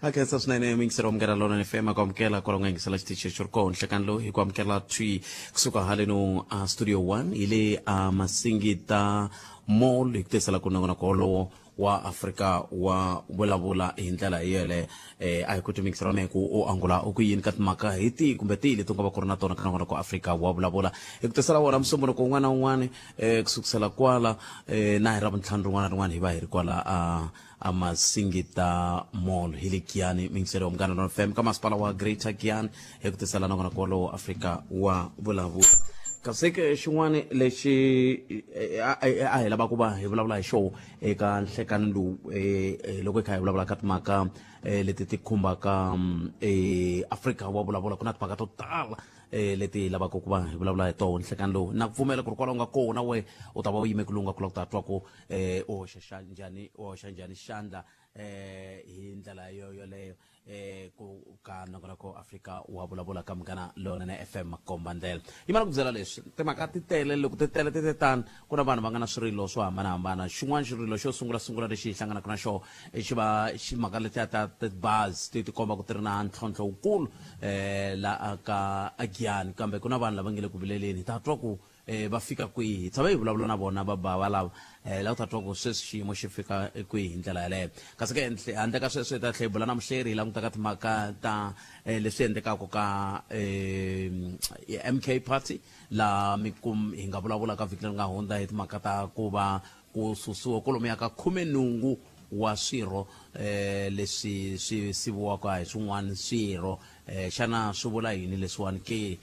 A khensa swinene muyingiseri wa Munghana Lonene FM a ku amukela kwala u nga yingisela xitichi xi ri kona nhlekani lowu hi ku amukela thwi kusuka haleno a Studio 1 hi le a Masingita Mall hi ku tisela ku nongonoko wolowo wa Afrika wa vulavula hi ndlela yeleyo. A hi ku twi muyingiseri wa mehe ku u angula u ku yini ka timhaka hi tihi kumbe tihi leti u nga va ku ri na tona ka nongonoko wa Afrika wa vulavula hi ku tisela wona musumbhunuko wun'wana na wun'wana ku sukusela kwala na hi Ravuntlhanu rin'wana na rin'wana hi va hi ri kwala a a Masingita Mall hi le Giyani muyingiseri wa Munghana Lonene FM ka masipala wa Greater Giyani hi ku tisela nongonoko wolowo Afrika wa vulavula. Kasi ke xin'wana lexi a hi lava ku va hi vulavula hi xoho eka nhlekani lowu loko hi kha hi vulavula ka timhaka leti ti khumbaka Afrika wa vulavula ku na timhaka to tala leti hi lavaka ku va hi vulavula hi toho nhlekani lowu na ku pfumela ku ri kwala u nga kona we u ta va u yime ku lunga ku lava ku ta twa ku u hoxa xa njhani u hoxa njhani xandla hi ndlela yo yoleyo ku ka nongonoko Afrika wa vulavula ka Munghana Lonene FM makomba ndlela yi mana ku byela leswi timhaka ti tele loko ti tele ti te tani ku na vanhu va nga na swirilo swo hambanahambana xin'wana xirilo xo sungula sungula lexi hi hlanganaka na xona xi va xi mhaka letiya ta tibazi ti tikomba ku ti ri na ntlhontlho wukulu la ka Giyani kambe ku na vanhu lava nge le ku vileleni hi ta twa ku va fika kwihi hi tshame hi vulavula na vona va ba valava la ku ta twa ku sweswi xiyimo xi fika kwihi hi ndlela yaleyo kasi ke handle ka sweswo hi ta tlhela hi bula na muhleri hi languta ka timhaka ta leswi endlekaka ka MK party laha mi kum hi nga vulavula ka vhiki leri nga hundza hi timhaka ta ku va ku susiwa kwalomuya ka khumenhungu wa swirho leswi swi siviwaka hi swin'wana swirho xana swi vula yini leswiwani ke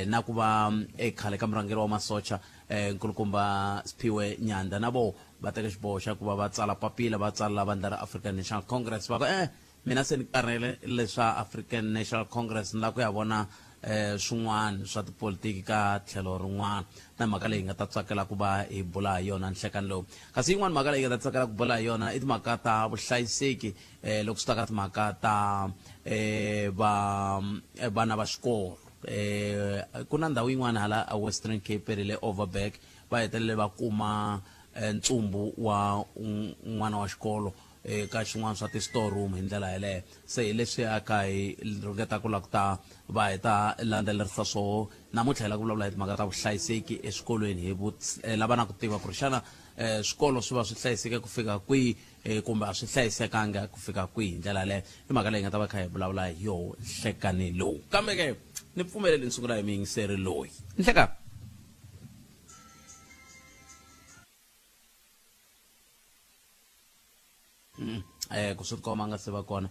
na ku va ekhale ka murhangeri wa masocha nkulukumba Siphiwe Nyanda na vo va teka xiboho xa ku va va tsala papila va tsalela vandla ra African National Congress va ku mina se ni karhele leswa African National Congress ni lava ku ya vona swin'wana swa tipolitiki ka tlhelo rin'wana na mhaka leyi nga ta tsakela ku va hi bula hi yona nhlekani lowu kasi yin'wana mhaka leyi nga ta tsakela ku bula hi yona i timhaka ta vuhlayiseki loko swi ta ka timhaka ta va vana va xikolo ku na ndhawu yin'wana hala a Western Cape ri le Overberg va hetelele va kuma ntsumbu wa n'wana wa xikolo eka xin'wana swa ti-storeroom hi ndlela yeleyo se hi leswi a kha hi ringeta ku lava ku ta va hi ta landzelerisa swoho namuntlha hi lava ku vulavula hi timhaka ta vuhlayiseki eswikolweni hi lava na ku tiva ku ri xana swikolo swi va swi hlayiseke ku fika kwihi kumbe a swi hlayisekanga ku fika kwihi hi ndlela yaleyo i mhaka leyi nga ta va kha hi vulavula hi yoho nhlekani lowu kambe ke ni pfumeleli ni sungula hi muyingiseri loyi nhlekani ku swi tikomba nga se va kona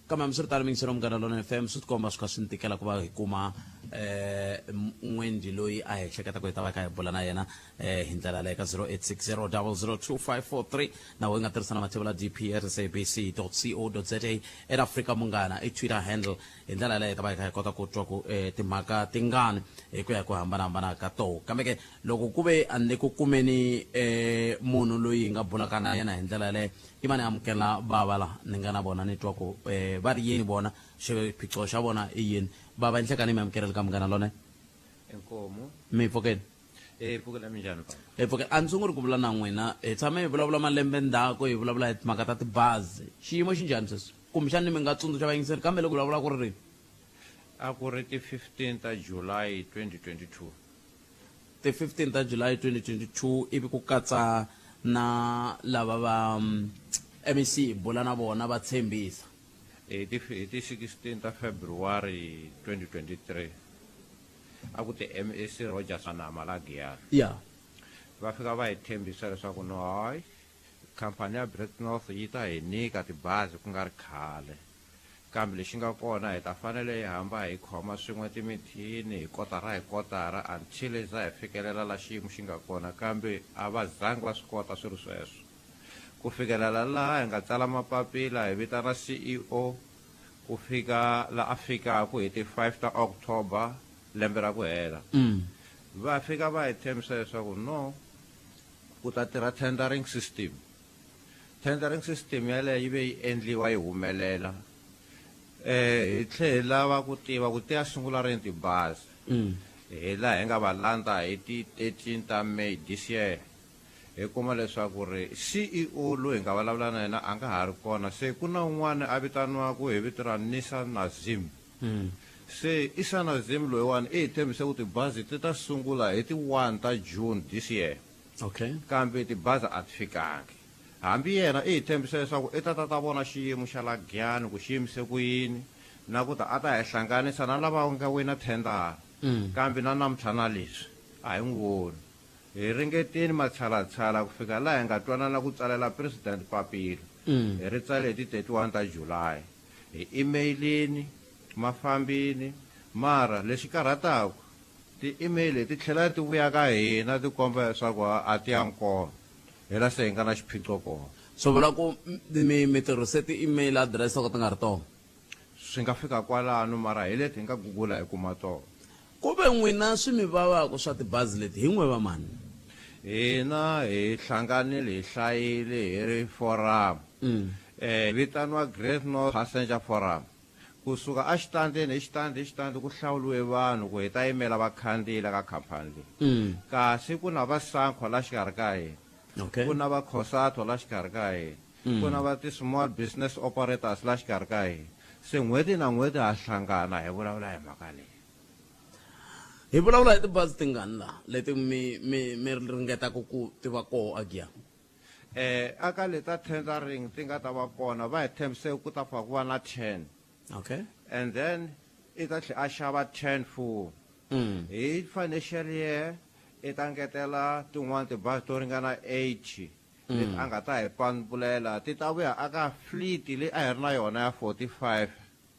Kambe hambiswiritano miyingiseri wa Munghana Lonene FM swi tikomba swi kha swi ni tikela ku va hi kuma n'wendli loyi a hi ehleketa ku hi ta va hi kha hi bula na yena hi ndlela yaleyo ka 0860002543 na we nga tirhisa na mathevula dp at sabc co za at Afrika Munghana i Twitter handle hi ndlela yaleyo hi ta va hi kha hi kota ku twa ku timhaka tingani hi ku ya hi ku hambanahambana ka toho kambe ke loko ku ve a ni le ku kumeni munhu loyi hi nga bulaka na yena hi ndlela yaleyo Yi va ni amukela bava la ni nga na vona ni twa ku va ri yini vona, xiphiqo xa vona i yini. Bava Nhlekani mi amukerile ka Munghana Lonene. Inkomu. Mi pfukeni? Hi pfukile minjhani bava? Hi pfukile. A ni sunguli ku vula na n'wina, hi tshame hi vulavula malembe ndzhaku hi vulavula hi timhaka ta tibazi. Xiyimo xi njhani sweswi? Kumbexani mi nga tsundzuxa vayingiseri kambe loko vulavula ku ri rini? A ku ri ti 15 ta July 2022. Ti 15 ta July 2022 ivi ku katsa na lava va MEC hi bula na vona va tshembisa. Hi ti hi ti 16 ta February 2023 a ku ti MEC Rogers Manama la Giyani. Ya. Va fika va hi tshembisa leswaku no hayi khampani ya Great North yi ta hi nyika tibazi ku nga ri khale. Kambe lexi nga kona hi ta fanele hi hamba hi khoma swin'we timithini hi kotara hi kotara until hi za hi fikelela la xiyimo xi nga kona kambe a va zangi va swi kota swi ri sweswo. Ku fikelela laha hi nga tsala mapapila hi vitana CEO ku fika la a fikaku hi ti 5 ta October lembe ra ku hela. Va fika va hi tshembisa leswaku no ku ta tirha tendering system. Tendering system yaleyo yi ve yi endliwa yi humelela hi tlhe hi lava ku tiva ku ti ya sungula rini tibazi. Hi laha hi nga va landza hi ti 13 ta May this year. Hi kuma leswaku ri CEO loyi hi nga vulavula na yena a nga ha ri kona se ku na un'wana a vitaniwaka hi vito ra Nisa Nazim. Se Isa Nazim loyiwani i hi tshembise ku tibazi ti ta sungula hi ti 1 ta June this year. Kambe tibazi a ti fikangi. Hambi yena i hi tshembise leswaku i ta ta ta vona xiyimo xa la Giyani ku xi yimise ku yini na ku ta a ta hi hlanganisa na lava nga wina thendara. Kambe na namuntlha na leswi a hi n'wi voni. Hi ringetile matshalatshala ku fika laha hi nga twanana ku tsalela President papila. Hi ri tsale hi ti 31 ta July. Hi email-ini, ma fambile, mara lexi karhataka, ti-email ti tlhela ti vuya ka hina ti komba leswaku a ti yangi kona. Hi la se hi nga na xiphiqo kona. Swi vula ku mi mi tirhise ti-email address to ka ti nga ri tona? Swi nga fika kwalano mara hi leti hi nga gugula hi kuma tona. Ku ve n'wina swi mi vavaka swa tibazi leti hi n'we va mani? Hina hi hlanganile hi hlayile hi ri forum vitaniwa Great North Passenger Forum. Ku suka exitandini hi xitandi hi xitandi ku hlawuriwe vanhu ku hi ta yimela vakhandziyi la ka khampani leyi. Kasi ku na va SANCO la xikarhi ka hina, ku na va COSATO la xikarhi ka hina, ku na va ti-small business operators la xikarhi ka hina. Se n'hweti na n'hweti ha hlangana hi vulavula hi mhaka leyi. Hi vulavula hi tibazi tingani la leti mi mi mi ringetaka ku ti va koho a Giyani? Eh aka leta tendering ti nga ta va kona va hi tshembise ku ta pfa ku va na 10. And then i ta tlhela a xava 10 full. Hi financial year i ta ngetela tin'wana tibazi to ringana 80 leti a nga ta hi pambulela ti ta vuya aka fleet leyi a hi ri na yona ya 45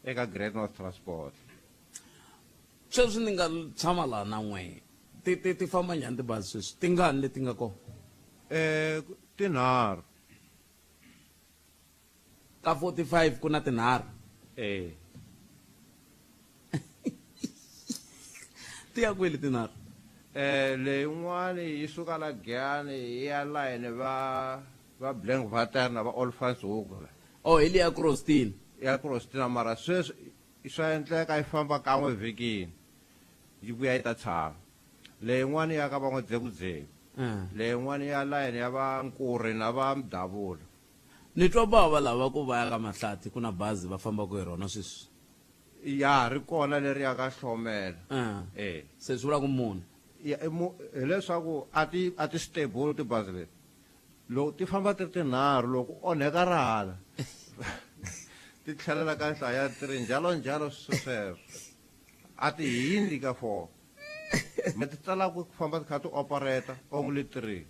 eka Great North Transport. Sweswi ni nga tshama laha na n'we ti ti ti famba njhani tibazi sweswi tingani leti nga kona? Eh tinharhu. Ka 45 ku na tinharhu. Eh. Ti ya kwini tinharhu? Eh leyin'wani yi suka la Giyani yi ya layeni va va Blankwater na va Olifantshoek la. Oh hi liya Crostina. Ya Crostina mara sweswi swa endleka yi famba kan'we vhikini yi vuya yi ta tshama. Leyin'wani ya ka va N'wadzekudzeki. Leyin'wani ya layeni ya va Nkuri na va Mdavula. Ni twa bava lava ku va ya ka Mahlathi ku na bazi va fambaka hi rona sweswi. Ya ri kona leri ya ka Hlomela. E. Se swi vula ku mune. Ya, i mu, hileswaku a ti a ti stable tibazi leti. Loko ti famba ti ri tinharhu loko ku onheka ra hala ti tlhelela ka nhlayo ya three njhalo njhalo sweswo. A ti hundzi ka four. Me ti tala ku famba ti kha ti operate only 3.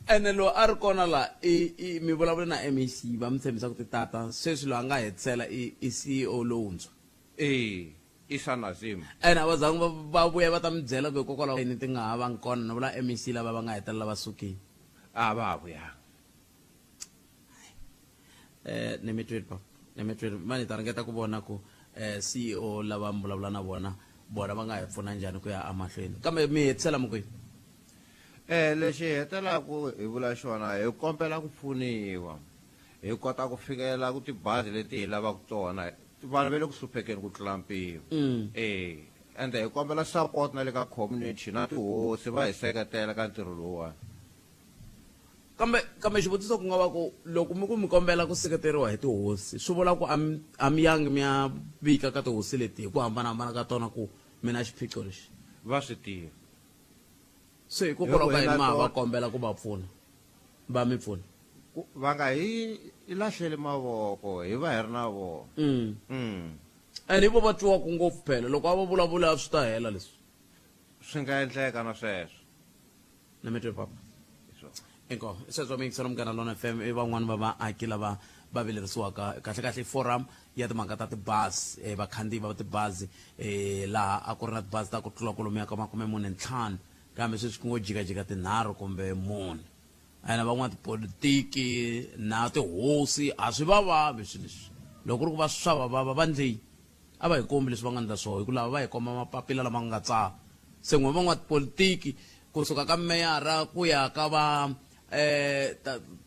Ene loyi a ri kona la i i mi vulavule na MEC va mi tshembisa ku ti tata sweswi loyi a nga hetisela i i CEO lowuntshwa. E Isa Nazim. Ene a va zangi va va vuya va ta mi byela ku hikokwalaho yini ti nga ha vangi kona ni vula MEC lava va nga hetelela va sukile. A va ha vuyanga. Eh ni mi twile papa ni mi twile mani hi ta ringeta ku vona ku eh CEO lava mi vulavula na vona vona va nga hi pfuna njhani ku ya emahlweni kambe mi hetisela mi kwihi Eh lexi hi hetelaku hi vula xona hi kombela ku pfuniwa hi kota ku fikelela ku tibazi leti hi lavaka tona vanhu va le ku hluphekeni ku tlula mpimo eh ende hi kombela support na le ka community na tihosi va hi seketela ka ntirho lowuwani. Kambe kambe xivutiso ku nga va ku loko mi ku mi kombela ku seketeriwa hi tihosi swi vula ku a mi a mi yangi mi ya vika ka tihosi leti hi ku hambanahambana ka tona ku mi na xiphiqo lexi. Va swi tiva. Se hikokwalaho ka yini ma ha va kombela ku va pfuna va mi pfuna? Ku va nga hi lahleli mavoko hi va hi ri na vona. And hi vo va twiwaka ngopfu phela loko a vo vulavula a swi ta hela leswi. Swi nga endleka na sweswo. Na mi twe papa. Inkomu. Sweswo mi yingisela Munghana Lona FM i van'wani va vaaki lava va vilerisiwaka kahle kahle i forum ya timhaka ta tibazi eh, vakhandziyi va tibazi eh, laha a ku ri na tibazi ta ku tlula kwalomuya ka makume mune ntlhanu kambe sweswi ku ngo jikajika tinharhu kumbe mune ene van'watipolitiki na tihosi a swi va vavi swilo leswi loko ku ri ku va swa va vava va ndleyi A va hi kombi leswi va nga ndla swoho hi ku lava va hi komba mapapila lama nga tsala. Se n'we van'watipolitiki ku suka ka meyara ku ya ka va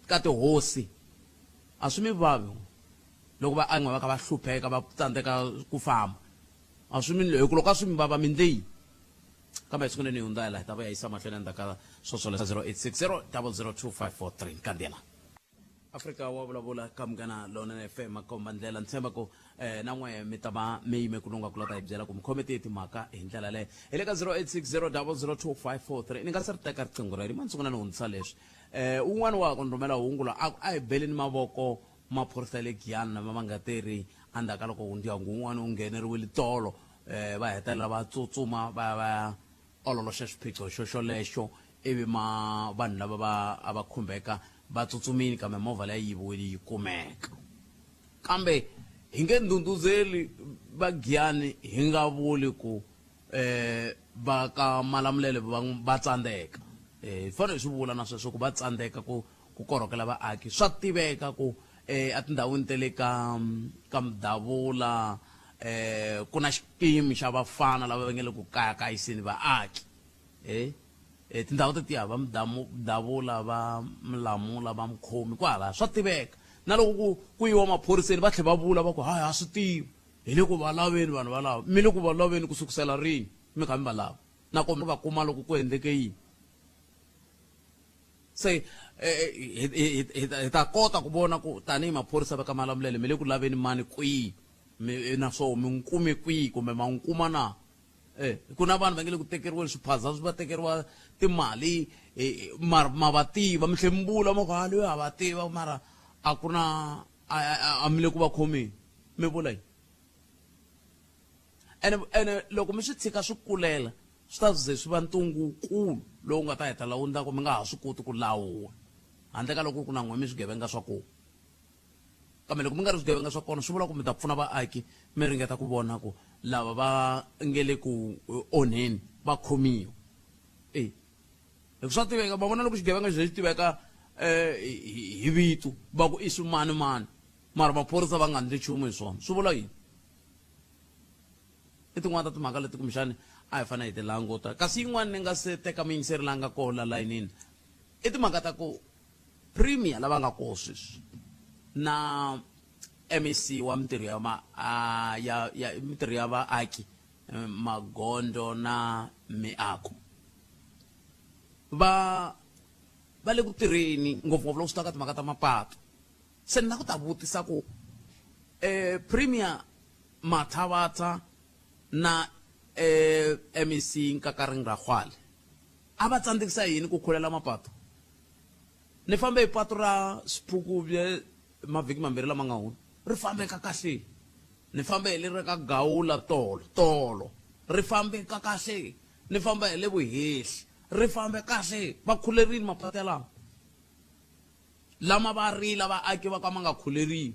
ka tihosi a swi mi vavi n'we loko va n'we va kha va hlupheka va tsandzeka ku famba a swi mi hi ku loko a swi mi vava mi ndle yini? Kambe hi sunguleni hi hundza la hi ta va ya yisa mahlweni endzhaku ka swoswo 0860 002543 kandziyela. Afrika wa vulavula ka Munghana Lonene FM makomba ndlela ni tshemba ku eh, na n'we mi ta va mi yime ku lunga ku la ta hi byela ku mi khome tihi timhaka hi ndlela leyo hi le ka 0860002543 ni nga se ri teka riqingho reri ma ni sungula ni hundzisa leswi eh un'wana wa ku ni rhumela hungu la a ku a hi beleni mavoko maphorisa ya le Giyani lama ma nga tirhi endzhaku ka loko ndyangu wun'wana wu ngheneriwile tolo eh va hetelela va tsutsuma va ya va ya ololoxa xiphiqo xo xolexo ivi ma vanhu lava va a va khumbeka va tsutsumile kambe movha leyi yiviwile yi kumeka kambe hi nge ndhundhuzeli va Giyani hi nga vuli ku eh va ka Malamulele va va tsandzeka eh hi fanele hi swi vula na sweswo ku va tsandzeka ku ku korhokela vaaki swa tiveka ku eh etindhawini ta le ka ka Mudavula eh ku na xikimi xa vafana lava va nge le ku kayakayiseni vaaki eh eh tindhawu tetiya va Mudavula va Mulamula va Mukhomi kwala swa tiveka na loko ku ku yiwa maphoriseni va tlhela va vula va ku hayi ha swi tivi hi le ku va laveni vanhu valava mi le ku va laveni ku sukusela rini mi kha mi va lava nakona va kuma loko ku endleke yini se hi ta kota ku vona ku tanihi maphorisa va ka Malamulele mi le ku laveni mani kwihi mi naswona mi n'wi kume kwihi kumbe ma n'wi kuma na eh ku na vanhu va nge le ku tekeriweni swiphaza swi va tekeriwa timali mara ma va tiva mi tlhe mi vula ma ku ha loyi ha va tiva mara a ku na a mi le ku va khomeni mi vula yini ene ene loko mi swi tshika swi kulela swi ta ze swi va ntungukulu lowu nga ta hetelela wu endla ku mi nga ha swi koti ku lawula handle ka loko ku na n'we mi swigevenga swa kona kambe loko mi nga ri swigevenga swa kona swi vula ku mi ta pfuna vaaki mi ringeta ku vona ku lava va nge le ku onheni va khomiwa e hi ku swa tiveka va vona loko xigevenga xi ze xi tiveka um hi vito va ku i swimanimani mara maphorisa va nga ndli nchumu hi swona swi vula yini i tin'wana ta timhaka leti kumbexani a hi fanele hi ti languta kasi yin'wana ni nga se teka muyingiseri la nga koho la layinini i timhaka ta ku premier lava nga koho sweswi na MEC wa mintirho ya ma a, ya, ya mintirho ya vaaki magondzo na miako va va le ku tirheni ngopfungopfu loko swi ta ka timhaka ta mapatu se ni la ku ta vutisa ku eh premier Mathavatha na eh MEC Nkakaring Rakgwale a va tsandzekisa yini ku khulela mapatu ni fambe hi patu ra Swiphukubye mavhiki mambirhi lama nga hundza ri fambeka kahle ni fambe hi leri ka Gawula tolo tolo ri fambeka kahle ni famba hi le Vuhehli ri fambe kahle va khulerini mapatu yalawo lama va rila vaaki va ka ma nga khuleriwi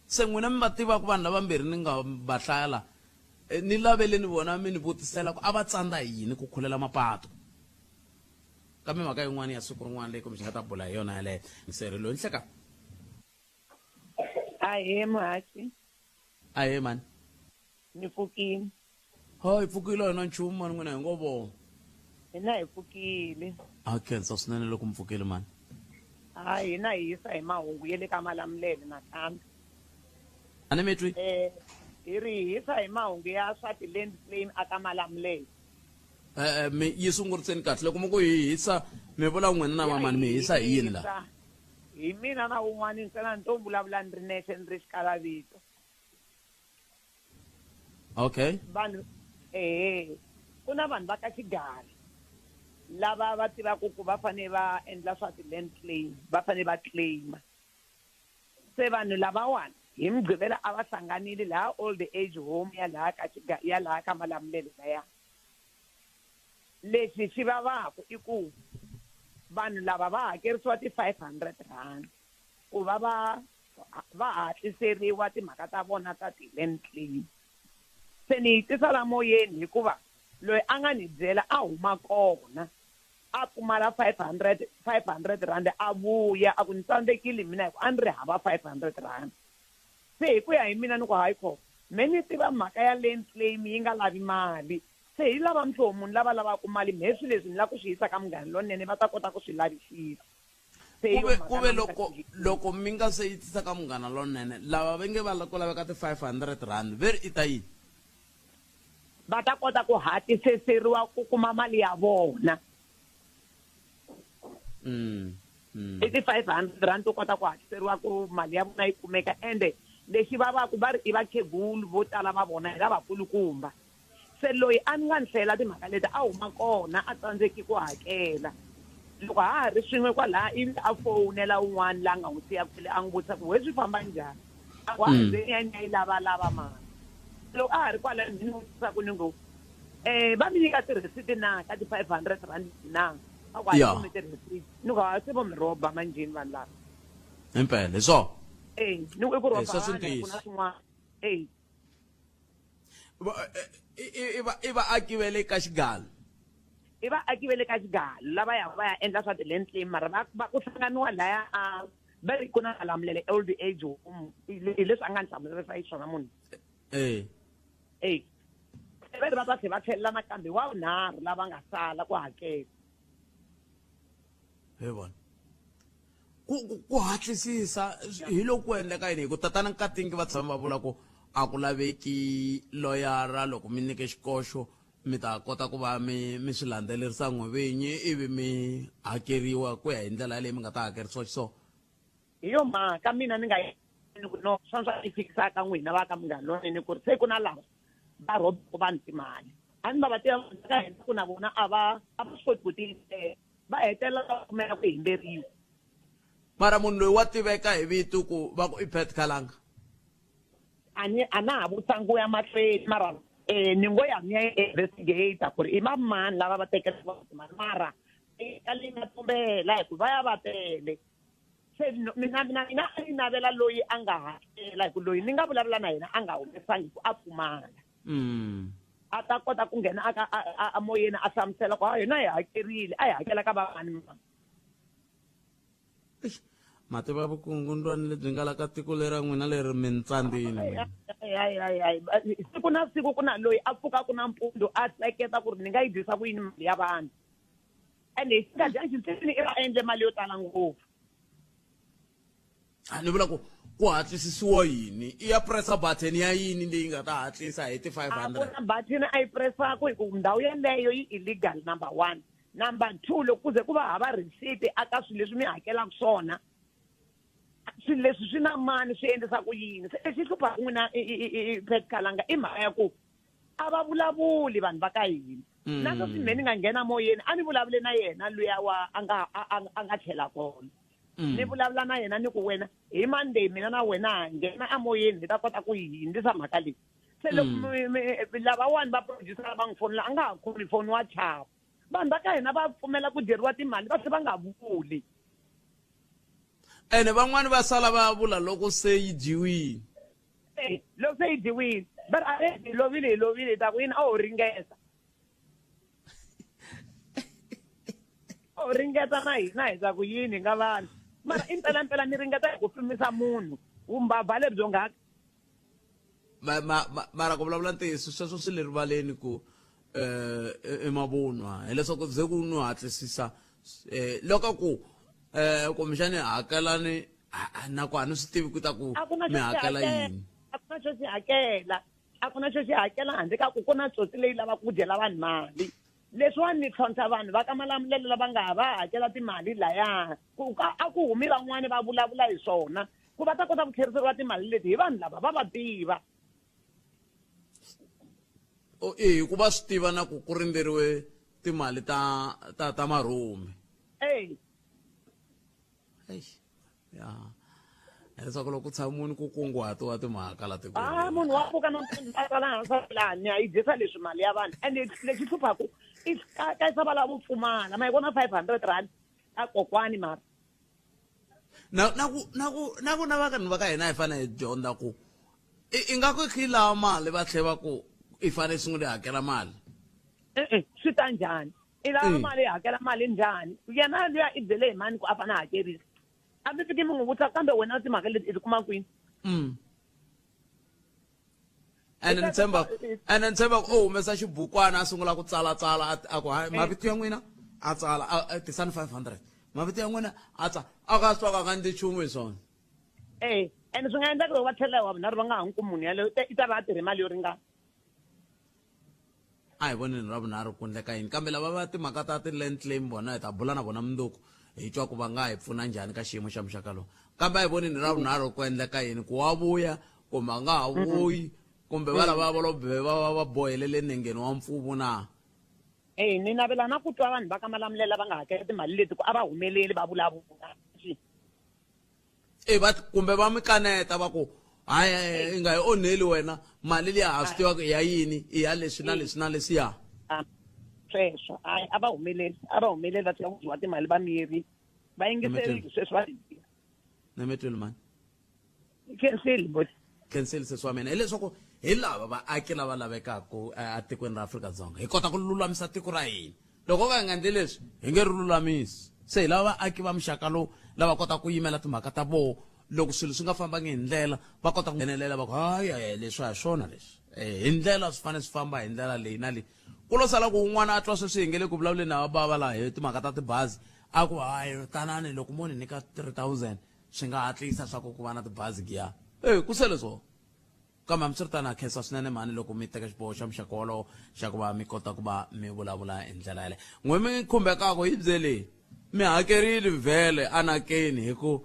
se n'wina mi va tivaka vanhu lavambirhi ni nga va hlaya la eh, ni laveleni vona mi ni vutisela ku a va tsandza hi yini ku khulela mapatu kambe mhaka yin'wana ya siku rin'wana leyi kumbe xi nga ta bula hi yona yaleyo nseri loyi nhleka Ahee muhaxi ahee mani ni pfukile ho hi pfukile hina nchumu mani n'wina hi ngo vona hina hi pfukile a khensa swinene loko mi pfukile mani ha hina hi yisa hi mahungu ya le ka Malamulele nakambe a ni mi twi eh hi ri hi yisa hi mahungu ya swa ti-land claim aka Malamulele eh, eh mi yi sunguriseni kahle loko mi ku hi hisa mi vula n'wina na vamani mi hisa hi yini laha hi mina na un'wana ntsena ni to vulavula ni ri nexe ni ri xikalavito okay vanhu ehe ku na vanhu va ka xigari lava va tivaka ku va fanele va endla swa ti-land claim va fanele va claima se vanhu lavawani hi mugqivela a va hlanganile laha old age home ya laha ka ya laha ka Malamulele laya lexi xi vavaka i ku vanhu lava va hakerisiwa ti-500 rand ku va va va hatliseriwa timhaka ta vona ta ti-land claim se ni yi tisa la moyeni hikuva loyi a nga ni byela a huma kona a pfumala 500 500 rand a vuya a ku ni tsandzekile mina hi ku a ni ri hava 500 rand se hi ku ya hi mina ni ku hayi kho me ni tiva mhaka ya land claim yi nga lavi mali se hi lava muhlovo munhu lava lavaka mali mhe swilo leswi ni lava ku swi yisa ka Munghana Lonene va ta kota ku swi lavisisa se hi yo kuve mhaka kuve namuntlha loko loko mi nga se yi tisa ka Munghana Lonene lava va nge va ku laveka ti-500 rand ve ri i ta yini Va ta kota ku hatliseseriwa ku kuma mali ya vona. I ti R500 to kota ku hatliseriwa ku mali ya vona yi kumeka ende lexi vavaku va ri i vakhegulu vo tala va vona hi lavakulukumba. Se loyi a ni nga ni hlayela timhaka leti a huma kona a tsandzeki ku hakela. Loko ha ha ri swin'we kwalaya ivi a fowunela un'wana la nga n'wi siya kwele a n'wi vutisa ku we swi famba njhani. A ku a hi ze ni ya ni ya yi lavalava mali. Loko a ha ri kwalaya ni n'wi vutisa ku ni ngo va mi nyika ti-receipt na ka ti-R500 na? A ku a hi kumi ti-receipt. Ni ku ha se vo mi rhoba manjheni vanhu lava. Himpela hi swona. E ni ku i ku rhoba sweswo i vanhu a ku ntiyiso. na swin'wana. E. I vaaki va le ka xigalo. I vaaki va le ka xigalo lava yaka va ya endla swa ti-land claim mara va va ku hlanganiwa laya a va ri ku na Malamulele old age home hi leswi a nga ni hlamuserisa xiswona munhu. E. E. Se va ri va ta tlhela va tlhelela nakambe wa vunharhu lava nga sala ku hakela. He vona. Ku ku ku hatlisisa hi loko ku endleka yini hi ku tatana Nkatingi va tshama va vula ku a ku laveki loyara loko mi nyike xikoxo mi ta kota ku va mi mi swi landzelerisa n'we vinyi ivi mi hakeriwa ku ya hi ndlela yaleyi mi nga ta hakerisiwa xiswona. Hi yo mhaka mina ni nga ni ku no swa swa ni fikisa ka n'wina va ka Munghana Lonene ku ri se ku na lava va rhobaka vanhu timali a ni va va tiva vanhu ka hina ku na vona a va a va swi koti ku tiyisela va hetelela va pfumela ku himberiwa. Mara munhu loyi wa tiveka hi vito ku va ku i Pat Khalanga? A ni a na ha vutisa ku ya mahlweni mara ni ngo ya ni ya investigate ku ri i va mani lava va tekelaka vanhu timali mara ka leyi nga tumbela hi ku va ya va tele. Se mina mina mina a ni navela loyi a nga hakela hi ku loyi ni nga vulavula na yena a nga humesangi ku a pfumala. A ta kota ku nghena a ka a moyeni a hlamusela ku ha hina hi hakerile a hi hakela ka va mani mani. Eish, ma tiva vukungundwani lebyi nga la ka tiko lera n'wina leri mi ni tsandzini n'wina. Hayi hayi hayi siku na siku ku na loyi a pfukaka nampundzu a hleketa ku ri ni nga yi dyisa ku yini mali ya vanhu. Ende hi xinkadyana xintsini i va endle mali yo tala ngopfu. A ni vula ku ku hatlisisiwa yini i ya pressa button ya yini leyi nga ta hatlisa hi ti A ku 500 na button a yi pressaku hi ku ndhawu yeleyo yi illegal number one number two loko ku ze ku va hava receipt aka swilo leswi mi hakelaka swona swilo leswi swi na mani swi endlisa ku yini se lexi hluphaka n'wina Pat Kalanga i mhaka ya ku a va vulavuli vanhu va ka hina na sweswi me ni nga nghena moyeni a ni vulavule na yena luya wa a nga a nga tlhela kona ni vulavula na yena ni ku wena hi Monday mina na wena ha nghena emoyeni hi ta kota ku yi hundzisa mhaka leyi se loko lavawani va producer va n'wi fonela a nga ha khomi foni wa chava vanhu va ka hina va pfumela ku dyeriwa timali va tlhe va nga vuli ene van'wani va sala va vula loko se yi dyiwile Eh, loko se yi dyiwile va ri a hi lovile hi lovile hi ta ku yini a ho ringeta ho ringeta na hina hi ta ku yini hi nga vanhu mara i mpelampela mi ringeta hi ku pimisa munhu vumbabva lebyo ngaka mara ku vulavula ntiyiso sweswo swi le rivaleni ku um i mavunwa hileswaku ze ku nwi hatlisisa um loko ku um kumbexani hakelani na ku a ni swi tivi ku ta ku mi hakela yini a ku na xo xi hakela a ku na xo xi hakela handle ka ku ku na tsotsi leyi lavaka ku dyela vanhu mali leswiwani ni tlhontlha vanhu va ka Malamulele lava nga ha va hakela timali laya ku ka a ku humi van'wani va vulavula hi swona ku va ta kota ku tlheriseriwa timali leti hi vanhu lava va va tiva i hi ku va swi tiva na ku ku rindzeriwe timali ta ta ta marhumi e eish ya leswaku loko ku tshamuwini ku kunguhatiwa timhaka la tikweni a munhu wa pfuka nampundzu a tsala hansi a laha ni ya yi dyisa leswi mali ya vanhu ende lexi hluphaku i kayisa va lavo pfumala ma yi vona R500 a kokwani mara na na ku na ku na ku na vanhu va ka hina hi fanele hi dyondza ku i nga ku i lava mali va tlhe va ku i fanele i sungule hakela mali e-e swi ta njhani i lava mali i hakela mali njhani yena luya i byele hi mani ku a fanele a hakerisa a mi fiki mi n'wi vutisa kambe wena timhaka leti i ti kuma kwini Ene ni tshemba ene ni tshemba ku u humesa xibukwana a sungula ku tsala tsala a ku hayi mavito ya n'wina a tsala a tisani 500 mavito ya n'wina a tsala a ka swi twa ka nga ndzi nchumu hi swona e ene swi nga endleka loko va tlhela hi wa vunharhu va nga ha n'wi kumi munhu yaleyo i ta va a tirhe mali yo ringana. A hi voneni ra vunharhu ku endleka yini. Kambe lava va timhaka ta ti-land claim vona hi ta bula na vona mundzuku hi twa ku va nga hi pfuna njhani ka xiyimo xa muxaka lowu. Kambe a hi voneni ra vunharhu ku endleka yini, ku wa vuya kumbe a nga ha vuyi kumbe va lava va lo be va va va bohelele nengeni wa mpfuvu na. Eya, ni navela na ku twa vanhu va ka Malamulele va nga hakela timali leti ku a va humeleli va vulavula. E va kumbe va mi kaneta va ku hayi i nga yi onheli wena mali liya ha swi tiva ku i ya yini i ya leswi na leswi na leswiya. Sweswo hayi a va humeleli a va humeleli va tshika ku dyiwa timali va miyerile va yingiserile sweswi va Nametweli mani. Khensile boti. Khensile sesi wa mina hileswaku hi lava vaaki lava lavekaka etikweni ra Afrika-Dzonga hi kota ku lulamisa tiko ra hina loko ka hi nga endli leswi hi nge ri lulamisi se hi lava vaaki va muxaka lowu lava kotaka ku yimela timhaka ta voho loko swilo swi nga fambangi hi ndlela va kota ku nghenelela va ku hayi hayi leswi a hi swona leswi hi ndlela swi fanele swi famba hi ndlela leyi na leyi ku lo sala ku un'wana a twa sweswi hi nge le ku vulavuleni na vabava laha hi timhaka ta tibazi a ku hayi tanani loko mo ni nyika 3000 swi nga hatlisa swa ku ku va na tibazi giya e ku sele swona kambe hambiswiritano ha khensa swinene mhani loko mi teka xiboho xa muxaka wolowo xa ku va mi kota ku va mi vulavula hi ndlela yaleyo n'we mi khumbekaka hi byeleni mi hakerile vhele anakeni hi ku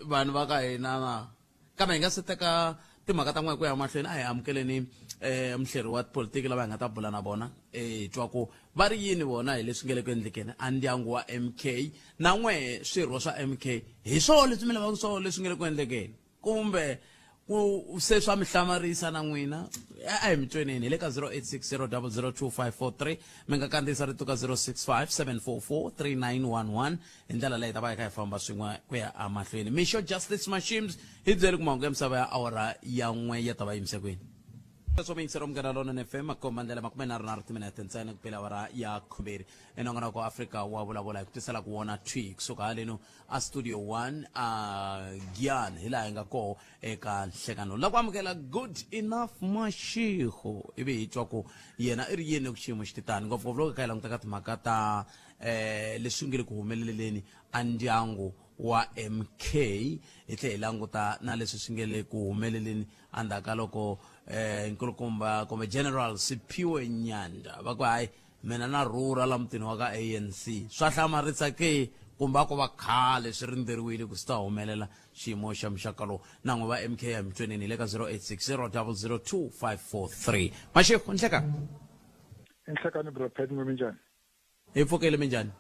vanhu va ka hina na kambe hi nga se teka timhaka ta n'we ku ya mahlweni a hi amukeleni um muhleri wa tipolitiki lava hi nga ta bula na vona hi twa ku va ri yini vona hi leswi nge le ku endlekeni a ndyangu wa MK na n'we swirho swa MK hi swona leswi mi lavaka swona leswi nge le ku endlekeni kumbe ku se swa mi hlamarisa na n'wina a hi mi tweneni hi le ka 0860002543 mi nga kandziyisa rito ka 0657443911 hi ndlela leyi ta va hi kha hi famba swin'we ku ya emahlweni mixo Justice Mashims hi byeli ku mahungu ya misava ya awara ya n'we ya ta va yimise kwini. Sweswo mi yingisela Munghana Lonene FM makomba ndlela 34 timinete ntsena ku pela awara ya khumbirhi enongonoko wa Afrika wa vulavula hi ku tisela ku wona thwi kusuka haleno a studio 1 a Giyani hi laha hi nga koho eka nhlekano la ku amukela Good Enough Mashego ivi hi twa ku yena i ri yini ku xiyimo xi titani ngopfungopfu loko hi kha hi languta ka timhaka ta eh leswi nge le ku humeleleni a ndyangu wa MK hi tlhe hi languta na leswi swi nge le ku humeleleni endzhaku ka loko eh nkulukumba kumbe General Siphiwe Nyanda va ku hayi mina na rhurha la mutini wa ka ANC swa hlamarisa ke kumbe a ko va khale swi rindzeriwile ku swi ta humelela xiyimo xa muxaka lowu na n'we va MK ya mitsweneni hi le ka 0860 002 543 Mashego nhleka Nhlekani bra Pat n'we minjhani Hi pfukile minjhani?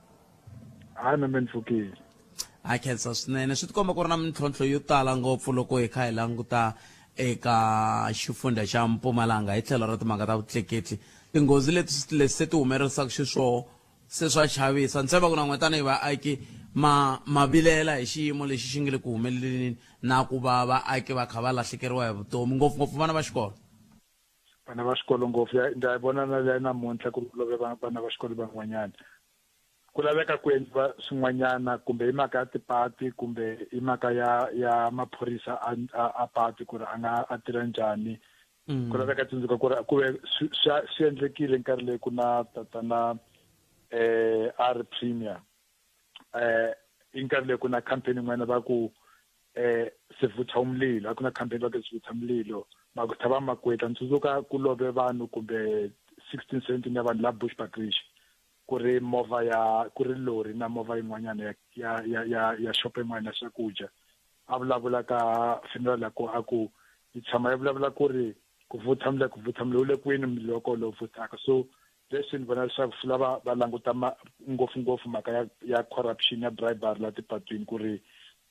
Hayi na me ni pfukile. Ha khensa swinene. Swi tikomba ku ri na mintlhontlho yo tala ngopfu loko hi kha hi languta eka xifundha xa Mpumalanga hi tlhelo ra timhaka ta vutleketli. Tinghozi leti leswi se ti humelerisaka xiswona se swa chavisa. Ni tshemba ku na n'wina tanihi vaaki ma ma vilela hi xiyimo lexi xi nga le ku humeleleni na ku va vaaki va kha va lahlekeriwa hi vutomi ngopfungopfu vana va xikolo. Vana va xikolo ngopfu ya ndza yi vona na leya namuntlha ku love vana va xikolo van'wanyana ku laveka ku endliwa swin'wanyana kumbe hi mhaka ya tipati kumbe hi mhaka ya ya maphorisa a a pati ku ri a nga a tirha njhani ku laveka tsundzuka ku ri ku ve swi endlekile nkarhi leyi ku na tatana eh a ri premier eh i nkarhi leyi ku na campaign yin'wana va ku eh sivutha umlilo a ku na campaign va ku sivutha umlilo makutha va makwetla ni tsundzuka ku love vanhu kumbe 16 17 ya vanhu la Bushbuckridge ku ri movha ya ku ri lori na movha yin'wanyana ya ya ya ya ya shop yin'wana ya swakudya a vulavula ka funeral ya ko a ku yi tshama yi vulavula ku ri ku vutha mlilo ku vutha mlilo wu le kwini mlilo wa kona lowu vuthaka so leswi ni vona leswaku swi lava va languta ngopfungopfu mhaka ya ya corruption ya bribery la tipatwini ku ri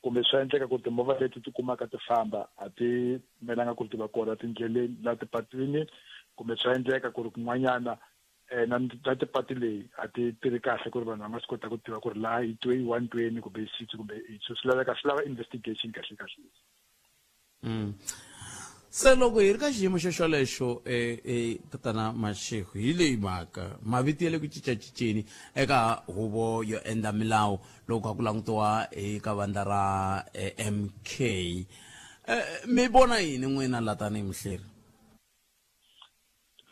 kumbe swa endleka ku ri timovha leti ti kumaka ti famba a ti melanga ku ri ti va kona tindleleni la tipatwini kumbe swa endleka ku ri kun'wanyana um na na tipatu leyi a ti tirhi kahle ku ri vanhu va nga swi kota ku tiva ku ri laha yi 120 kumbe yi 60 kumbe 80 so swi laveka swi lava investigation kahle kahle. Se loko hi ri ka xiyimo xo xolexo eh, tatana Mashego hi leyi mhaka mavito ya le ku cincacinceni eka huvo yo endla milawu loko kha ku langutiwa eka vandla ra eh, MK eh, mi vona yini n'wina la tanihi muhleri?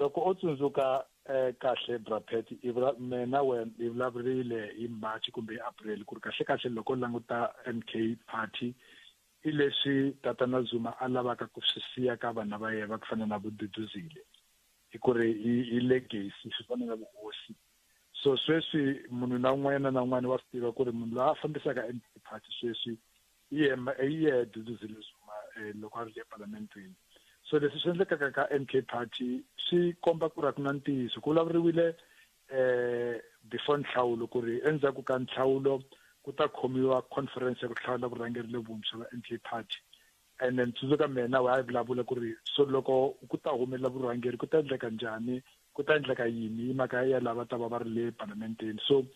Loko o tsundzuka eh, kahle bra Pat i vula mina wena hi vulavurile hi March kumbe hi April ku ri kahle kahle loko u languta MK party I leswi Tatana Zuma a lavaka ku swi siya ka vana va yena va ku fana na vo Duduzile. Hi ku ri i legacy swi fana na vuhosi. So sweswi munhu na un'wanyana na un'wana wa swi tiva ku ri munhu loyi a fambisaka MK Party sweswi i yena i yehe Duduzile Zuma loko a ri le palamentweni. So leswi swi endlekaka ka MK Party swi komba ku ri a ku na ntiyiso. Ku vulavuriwile before nhlawulo ku ri endzhaku ka nhlawulo ku ta khomiwa conference ya ku hlawula vurhangeri levuntshwa va MK Party. Ene ni tsundzuka mehe na wehe a hi vulavula ku ri so loko ku ta humelela vurhangeri ku ta endleka njhani, ku ta endleka yini hi mhaka ya lava ta va va ri le palamenteni. So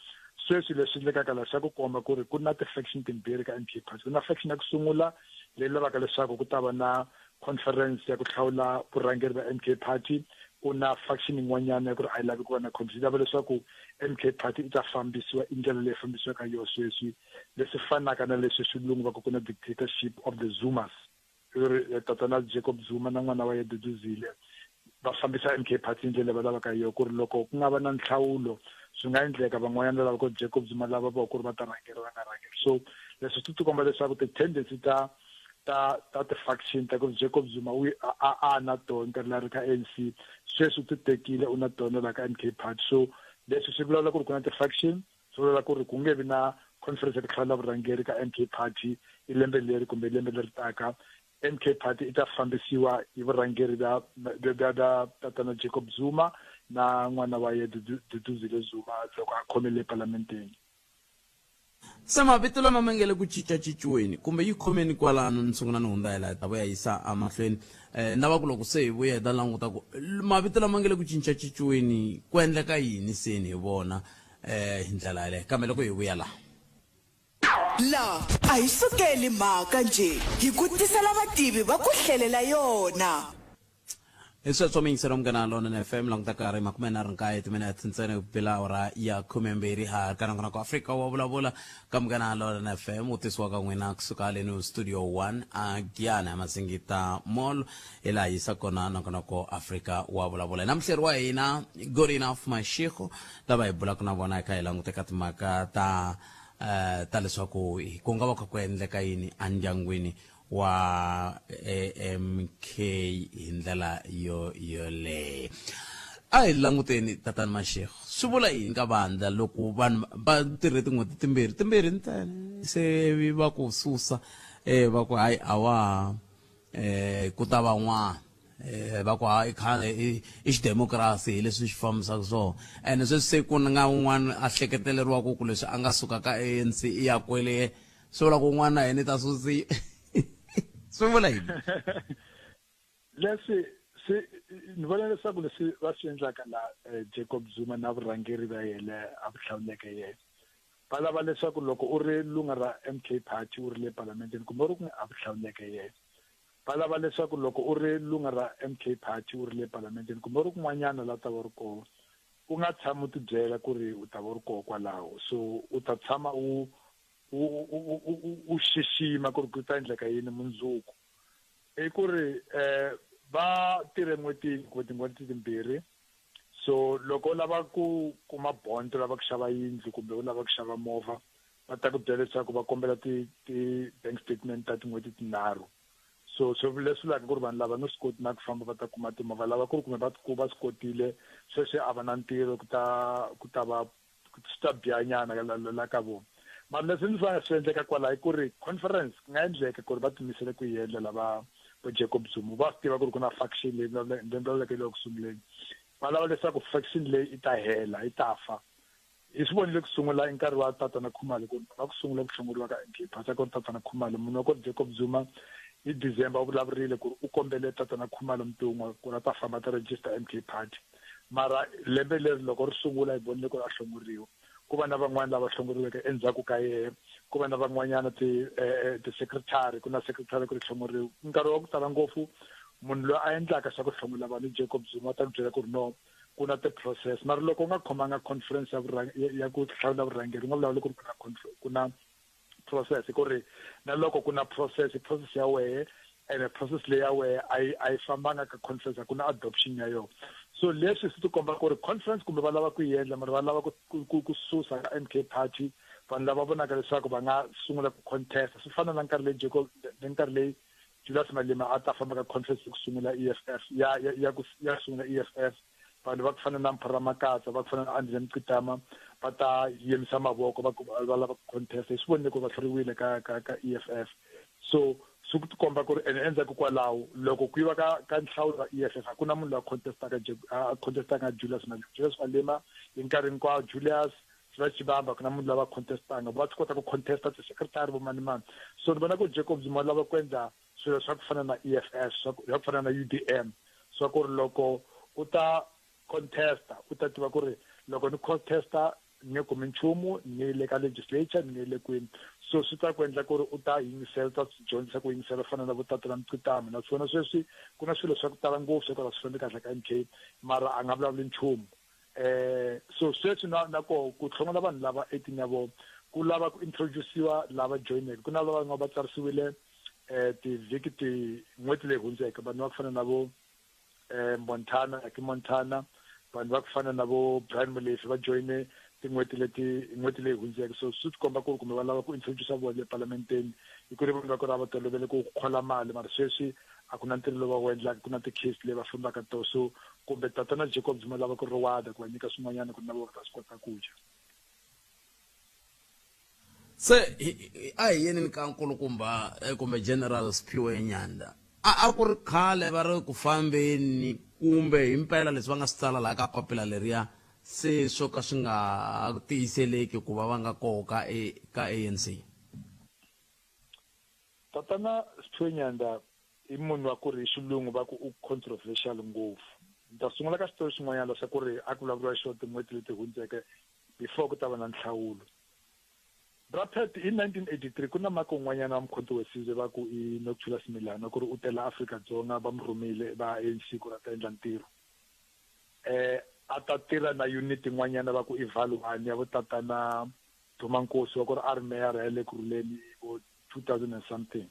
sweswi leswi endlekaka laha swa ku komba ku ri ku na ti-faction timbirhi ka M_K Party. Ku na faction ya ku sungula leyi lavaka leswaku ku ta va na conference ya ku hlawula vurhangeri va M_K Party, ku na faction yin'wanyana ya ku ri a yi lavi ku va na conference, yi lava leswaku M_K Party yi ta fambisiwa i ndlela leyi fambisiwaka hi yona sweswi. Leswi fanaka na leswi xilungu va ku ku na dictatorship of the Zumas, i ri tatana Jacob Zuma na n'wana wa yena Duduzile va fambisa MK Party hi ndlela leyi va lavaka hi yona, ku ri loko ku nga va na nhlawulo swi nga endleka van'wanyana lava ku Jacob Zuma lava va ku ri va ta rhangela va nga rhangeli. So leswi swi tikomba leswaku ti-tendency ta ta ta ti-faction ta ku ri Jacob Zuma u a a na tona nkarhi la ri ka ANC sweswi u ti tekile u na tona la ka MK Party. So leswi swi vulavula ku ri ku na ti-faction. Swi vula ku ri ku nge vi na conference ya ku hlawula vurhangeri ka MK Party i lembe leri kumbe lembe leri taka. MK Party i ta fambisiwa hi vurhangeri bya bya bya bya tatana Jacob Zuma na n'wana wa ye Duduzile Zuma loko a khome le palamenteni. Se mavito lama ma nge le ku cincacinciweni kumbe yi khomeni kwalano ni sungula ni hundza hi laha hi ta vuya yisa emahlweni um na va ku loko se hi vuya hi ta languta ku mavito lama nge le ku cincacinciweni ku endleka yini seni hi vona eh hi ndlela yaleyo kambe loko hi vuya laha. La a hi sukeli mhaka njhe, hi ku tisela vativi va ku hlelela yona. Hi sweswo miyingiselo Munghana Lonene FM languta karhi 39 timinete ntsena ku bela awara ya 12 ha ri ka nongonoko Afrika wa vulavula ka Munghana Lonene FM wu tisiwa ka n'wina kusuka haleni studio 1 a Giyani a Masingita Mall hi laha yisa kona nongonoko Afrika wa vulavula na muhleri wa hina Good Enough Mashego lava hi bulaka na vona hi kha hi languta ka timhaka ta eh, ta leswaku ku nga va kha ku endleka yini endyangwini wa AMK hi ndlela yo yoleyo a hi languteni tatani Mashego swi vula yini ka vandla loko vanhu va tirhe tin'hweti timbirhi timbirhi ntsena se va ku susa um va ku hayi a wa ha eh ku ta van'wana eh va ku hayi khale i i xidemokirasi hi leswi xi fambisaka swona ene sweswi se ku nga un'wana a hleketeleriwaka ku leswi a nga suka ka ANC i ya kwele swi vula ku un'wana na yena i ta susiwa swi vula yini? Leswi swi ni vona leswaku leswi va swi endlaka la Jacob Zuma na vurhangeri va yena a vu hlawuleke yena va lava leswaku loko u ri lunga ra MK Party u ri le palamenteni kumbe u ri ku a vu hlawuleke yena va lava leswaku loko u ri lunga ra MK Party u ri le palamenteni kumbe u ri kun'wanyana la ta va u ri kona u nga tshami u tibyela ku ri u ta va u ri koho kwalaho so u ta tshama u u u u xixima ku ri ku ta endleka yini mundzuku i ku ri um va tirhe n'hweti kumbe tin'hweti timbirhi so loko u lava ku kuma bond u lava ku xava yindlu kumbe u lava ku xava movha va ta ku byela leswaku va kombela ti ti-bank statement ta tin'hweti tinharhu so swi leswi vulaka ku ri vanhu lava nge swi koti na ku famba va ta kuma timovha lava ku ri kumbe va va swi kotile sweswi a va na ntirho ku ta ku ta va swi ta biha nyana la ka vona mara leswi ndzi fanele swi endleka kwalaho i ku ri conference ku nga endleka ku ri va tiyimisele ku yi endla lava vo Jacob Zuma va swi tiva ku ri ku na faction leyi ni vulavulaka le ku sunguleni va lava leswaku faction leyi yi ta hela yi ta fa hi swi vonile ku sungula i nkarhi wa tatana Khumalo ku va ku sungula ku hlongoriwa ka M_K Party ku ri tatana Khumalo munhu wa ku ri Jacob Zuma hi December u vulavurile ku ri u kombele tatana Khumalo Mtungwa ku ri a ta famba a ta register M_K Party mara lembe leri loko ri sungula hi vonile ku ri a hlongoriwa ku va na van'wana lava hlongoriweke endzhaku ka yehe ku va na van'wanyana ti ti-secretary ku na secretary ku ri hlongoriwa nkarhi wa ku tala ngopfu munhu loyi a endlaka swa ku hlongola vanhu Jacob Zuma ta ku byela ku ri no ku na ti-process mara loko u nga khomanga conference ya ya ku hlawula vurhangeri u nga vulavuli ku ri ku na ku na process ku ri na loko ku na process process ya wehe ene process leyi ya wehe a yi a yi fambanga ka conference a ku na adoption ya yona so leswi swi tikomba ku ri conference kumbe va lava ku yi endla mara va lava ku ku ku susa ka M_K party vanhu lava vonaka leswaku va nga sungula ku contest swi fana na nkarhi leyi Jacob nkarhi leyi. Julius Malema a ta famba ka conference ku sungula EFF ya ya ya ku ya sungula EFF vanhu va ku fana na Mpho Ramakatsa va ku fana na Andile Mqitama va ta yimisa mavoko va ku va lava ku contest hi swi vonile ku va hluriwile ka ka ka EFF so swi ku tikomba ku ri ene endzhaku kwalaho loko ku yiwa ka ka nhlawulo wa EFF a ku na munhu loyi a contestaka a contestaka Julius Malema Julius Malema hi nkarhi hinkwawo Julius swi va Chibamba ku na munhu lava contestanga va swi kota ku contesta ti-secretary vo mani mani so ni vona ku Jacob Zuma lava ku endla swilo swa ku fana na EFF swa ku fana na UDM swa ku ri loko u ta contesta u ta tiva ku ri loko ni contesta ni nge kumi nchumu ni le ka legislature ni nge le kwini so swi ta ku endla ku ri u ta yingisela u ta swi dyondzisa ku yingisela fana na vo tatana Mqitama naswona sweswi ku na swilo swa ku tala ngopfu swa ku a swi fambi kahle ka M_K mara a nga vulavuli nchumu eh so sweswi na na ko ku hlongola vanhu lava 18 ya vona ku lava ku introduciwa lava joineke ku na lava nga va tsarisiwile eh tivhiki ti n'hweti leyi hundzeke vanhu va ku fana na vo eh Montana Lucky Montana vanhu va ku fana na vo Brian Molefe va joyine tin'hweti leti n'hweti leyi hundzeke so swi tikomba ku ri kumbe va lava ku introduce vona le palamenteni hi ku ri vanhu va ku ri a va tolovele ku khola mali mara sweswi a ku na ntirho lowu va wu endlaka ku na ti-case leyi va fambaka to so kumbe tatana Jacob Zuma lava ku reward ku va nyika swin'wanyana ku ri na vona va ta swi kota ku dya. Se a hi yeni ka nkulukumba eh, kumbe General Siphiwe Nyanda a a ku ri khale va ri ku fambeni kumbe himpela leswi va nga swi tsala laha ka papila leriya se swo ka swi nga tiyiseleki ku va va nga koka eka ANC. Tatana Siphiwe Nyanda i munhu wa ku ri hi xilungu va ku u controversial ngopfu. Ni ta sungula ka xitori xin'wanyana xa ku ri a ku vulavuriwa xona tin'hweti leti hundzeke before ku ta va na nhlawulo. Bra Pat, hi 1983 ku na maka un'wanyana wa Mkhonto Wesizwe va ku i Nokuthula Simelane wa ku ri u tela Afrika-Dzonga va n'wi rhumile va ANC ku ri a ta endla ntirho. A ta tirha na unit yin'wanyana va ku i Val One ya vo tatana Duma Nkosi wa ku ri a ri meyara ya le Ekurhuleni vo 2000 and something.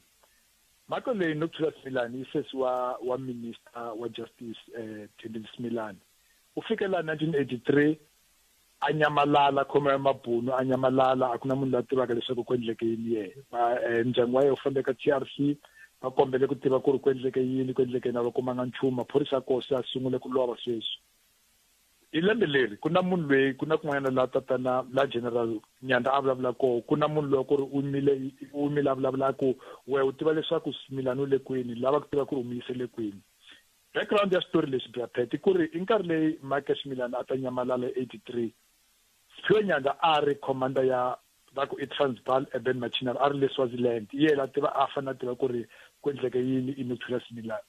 Mhaka leyi Nokuthula Simelane i sesi wa wa minister wa justice Thembile Simelane. U fike la 1983 a nyamalala, khomiwa hi mabunu a nyamalala, a ku na munhu loyi a tivaka leswaku ku endleke yini yehe. Va ndyangu wa yena wu fambe ka TRC va kombele ku tiva ku ri ku endleke yini, ku endleke yini a va kumanga nchumu. Maphorisa ya koho se a sungule ku lova sweswi. Hi lembe leri ku na munhu loyi ku na kun'wanyana laha tatana la General Nyanda a vulavula koho ku na munhu loyi ku ri u yimile u yimile a vulavula a ku wehe u tiva leswaku Swimilani u le kwini lava ku tiva ku ri u mi yise le kwini. Background ya xitori lexi bra Pat i ku ri i nkarhi leyi Mike Ximilani a ta nyamalala hi 83 Siphiwe Nyanda a ri commander ya va ku i Transvaal Urban Machinery a ri le Swaziland i yena a tiva a fanele a tiva ku ri ku endleke yini i Nokuthula Similani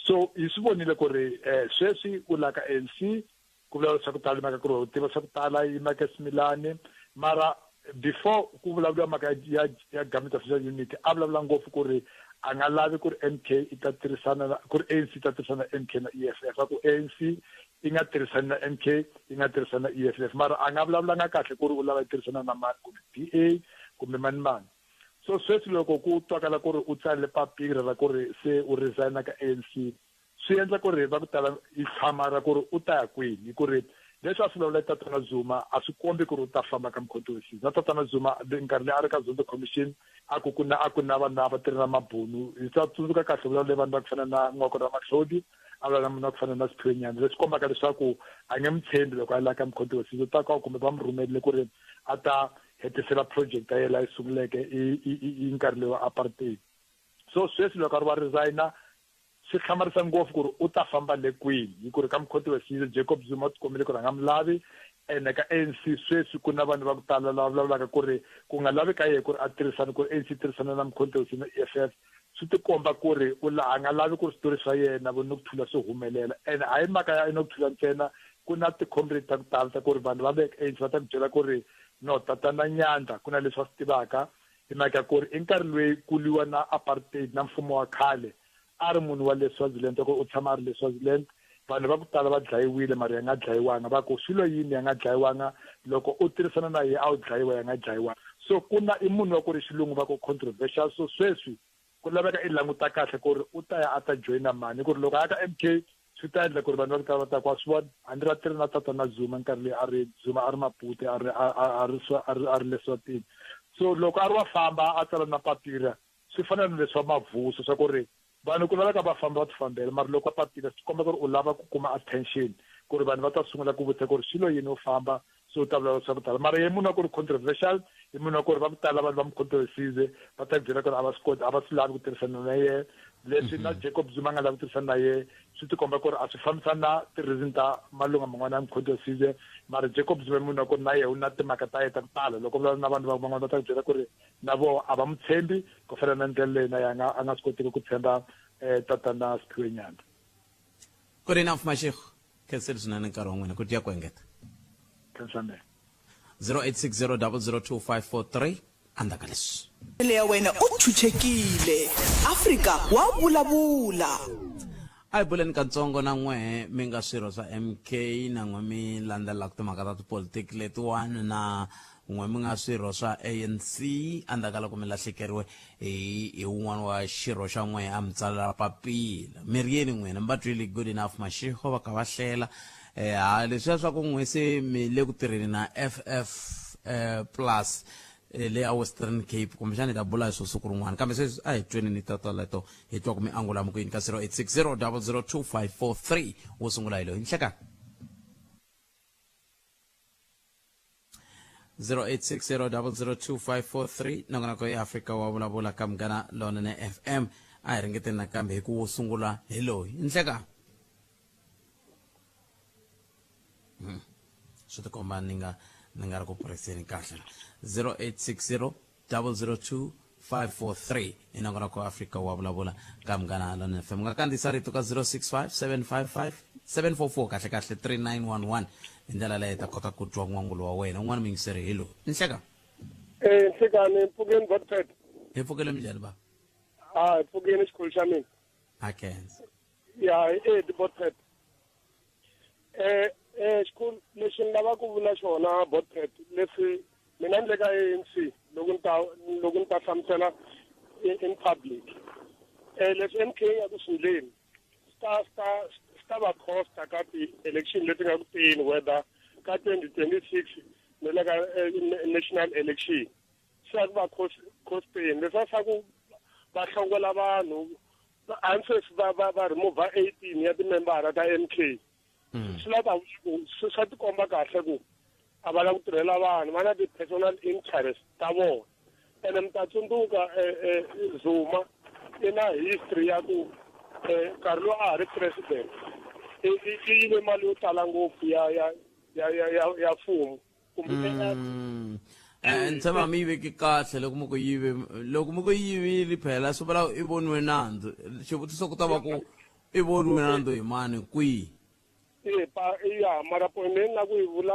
so hi swi vonile ku ri sweswi u la ka ANC ku vulavula swa ku tala mhaka ku ri u tiva swa ku tala i Mike Similani mara before ku vulavuriwa mhaka ya ya government of national unity a vulavula ngopfu ku ri a nga lavi ku ri MK i ta tirhisana na ku ri ANC yi ta tirhisana na MK na EFF a ku ANC yi nga tirhisani na MK yi nga tirhisani na EFF mara a nga vulavulanga kahle ku ri u lava yi tirhisana na mani kumbe DA kumbe mani mani so sweswi loko ku twakala ku ri u tsarile papila ra ku ri se u resigna ka ANC swi endla ku ri va ku tala yi hlamala ku ri u ta ya kwini hi ku ri leswi a swi vulavula tatana Zuma a swi kombi ku ri u ta famba ka Mkhonto Wesizwe na tatana Zuma nkarhi leyi a ri ka Zondo Commission a ku ku na a ku na vanhu lava tirha na mabunu hi ta tsundzuka kahle vulavule vanhu va ku fana na N'wako Ramatlhodi a vulavula na munhu wa ku fana na Siphiwe Nyanda leswi kombaka leswaku a nge n'wi tshembi loko a la ka Mkhonto Wesizwe ta ka kumbe va n'wi rhumerile ku ri a ta hetisela project ya yena leyi sunguleke i nkarhi lowu wa apartheid so sweswi loko a ri wa resigner Swi hlamarisa ngopfu ku ri u ta famba le kwini, hi ku ri ka Mkhonto Wesizwe, Jacob Zuma u tikombile ku ri a nga mi lavi, ene ka ANC sweswi ku na vanhu va ku tala lava vulavulaka ku ri ku nga lavi ka yehe ku ri a tirhisana, ku ri ANC yi tirhisana na Mkhonto Wesizwe na EFF, swi tikomba ku ri u la a nga lavi ku ri switori swa yena vo Nokuthula swi humelela. Ene a hi mhaka ya Nokuthula ntsena, ku na ti-comrade ta ku tala ta ku ri vanhu va le ka ANC va ta ku byela ku ri no tatana Nyandla ku na leswi a swi tivaka, hi mhaka ku ri i nkarhi loyi ku lwiwa na apartheid na mfumo wa khale, a ri munhu wa le Swaziland, loko u tshama a ri le Swaziland, vanhu va ku tala va dlayiwile mara ya nga dlayiwanga, va ku swi lo yini ya nga dlayiwanga, loko u tirhisana na yehe a wu dlayiwa ya nga dlayiwanga. So ku na i munhu wa ku ri xilungu va ku controversial, so sweswi ku laveka i languta kahle ku ri u ta ya a ta joyina mani, hi ku ri loko a ya ka M_K swi ta endla ku ri vanhu va ku tala va ta ku wa swi vona a ni ra tirha na tatana Zuma nkarhi leyi a ri Zuma a ri Maputo a ri a ri a ri a ri le Swatini, so loko a ri wa famba a tsala na papila swi fana na leswa Mavuso swa ku ri. Vanhu ku laveka va famba va ti fambela mara loko va papila swi komba ku ri u lava ku kuma attention ku ri vanhu va ta sungula ku vutisa ku ri swilo yini u famba se u ta vulavula swa ku tala mara ye munhu wa ku ri controversial i munhu wa ku ri va ku tala vanhu va mu controversize va ta ku byela ku ri a va swi koti a va swi lavi ku tirhisana na yehe leswi na Jacob Zuma a nga lavi ku tirhisana na yehe swi tikomba ku ri a swi fambisani na ti-reason ta malunga man'wana ya mu controversize mara Jacob Zuma i munhu wa ku ri na yehe u na timhaka ta yehe ta ku tala loko vulavula na vanhu van'wana va ta ku byela ku ri na voho a va mu tshembi ku fana na ndlela leyi na yehe a nga a nga swi kotiki ku tshemba tatana Siphiwe Nyanda. Good enough Mashego. Khensile swinene nkarhi wa n'wina ku dya ku engeta. Khensa mehe. 0860002543 endzhaku ka leswi. Mele ya wena u chuchekile. Afrika wa vulavula. A hi buleni katsongo na n'wehe mi nga swirho swa MK na n'we mi landzelelaka timhaka ta tipolitiki letiwani na n'we mi nga swirho swa ANC endzhaku ka loko mi lahlekeriwe hi hi wun'wana wa xirho xa n'wehe a mi tsalela papila mi ri yini n'wina mi va twile good enough Mashego va kha va hlela eh, ha leswiya swa ku n'we se mi le ku tirheni na FF eh, plus eh, le a Western Cape kumbexana hi ta bula hi swo siku rin'wana kambe sweswi a hi tweni ni totoleto hi twa ku mi angula mi ku yini ka 0860 002543 wo sungula hi loyi nhlekani 0860002543 nongonoko ya Afrika wa vulavula ka Munghana Lonene FM a hi ringeteni nakambe hi ku wo sungula hi loyi nhlekani hmm. Swi tikomba ni nga ni nga ri ku pureseni kahle 0860 002 543 i nongonoko wa Afrika wa vulavula ka Munghana Lonene FM nga kandziyisa rito ka 065 755 744 kahle kahle 3911 hi ndlela leyi ta kota ku twa n'wangulo wa wena un'wana muyingiseri hi lowu nhleka. Eh nhlekani mpfukeni Godfred. Hi pfukele minjhani ba? Ah hi pfukeni xikhulu xa mina. A khensa. Ya eh Godfred. Eh eh xikhulu lexi ni lava ku vula xona Godfred leswi mina ni le ka ANC loko ni ta loko ni ta hlamusela in public. Eh leswi MK ya ku swi ndleni swi ta swi ta swi ta va costa ka ti-election leti nga ku teni whether ka 2026 ni le ka national election swi ya ku va costeni leswiya swa ku va hlongola vanhu hambi sweswi va va va remove 18 ya timembara ta MK swi lava ku swa tikomba kahle ku a va lava ku tirhela vanhu va na ti-personal interest ta vona ene mi ta tsundzuka Zuma i na history ya ku nkarhi lowu a ha ri president i yive mali yo tala ngopfu ya ya ya ya ya ya mfumo kumbe Ni tshemba mi yi veki kahle loko mi ku yive loko mi ku yivile phela swi vula i voniwe nandzu xivutiso ku ta va ku i voniwe nandzu hi mani kwihi. E pa ya mara point leyi ni la ku yi vula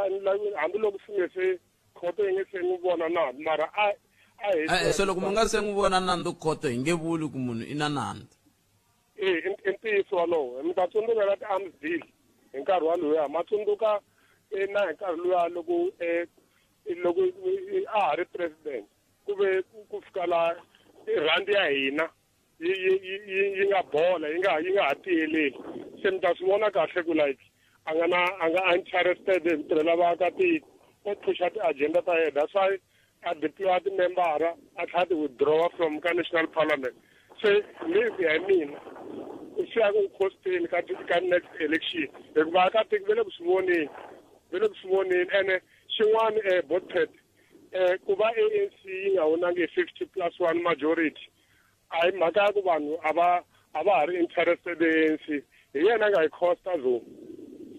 hambiloko swi nge se khoto yi nge se n'wi vona nandzu mara a a hi se loko mi nga se n'wi vona nandzu khoto hi nge vuli ku munhu i na nandzu. E i ntiyiso walowo mi ta tsundzuka na ti-arms deal hi nkarhi waluya ma tsundzuka na hi nkarhi luya loko loko a ha ri president ku ve ku fika la rhandi ya hina yi yi yi yi nga bola yi nga yi nga ha tiyeleli se mi ta swi vona kahle ku like a nga na a nga interested hi ku tirhela vaakatiko o phusha ti-agenda ta yena that's why a deploya timembara a tlhela ti withdrawa from ka national parliament se mi ku ya hi mina swi ya ku costeni ka ka next election hikuva vaakatiko va le ku swi voneni va le ku swi voneni ene xin'wana um botpet um ku va ANC yi nga hunangi hi 50 plus 1 majority a hi mhaka ya ku vanhu a va a va ha ri interested ANC hi yena a nga hi costa Zuma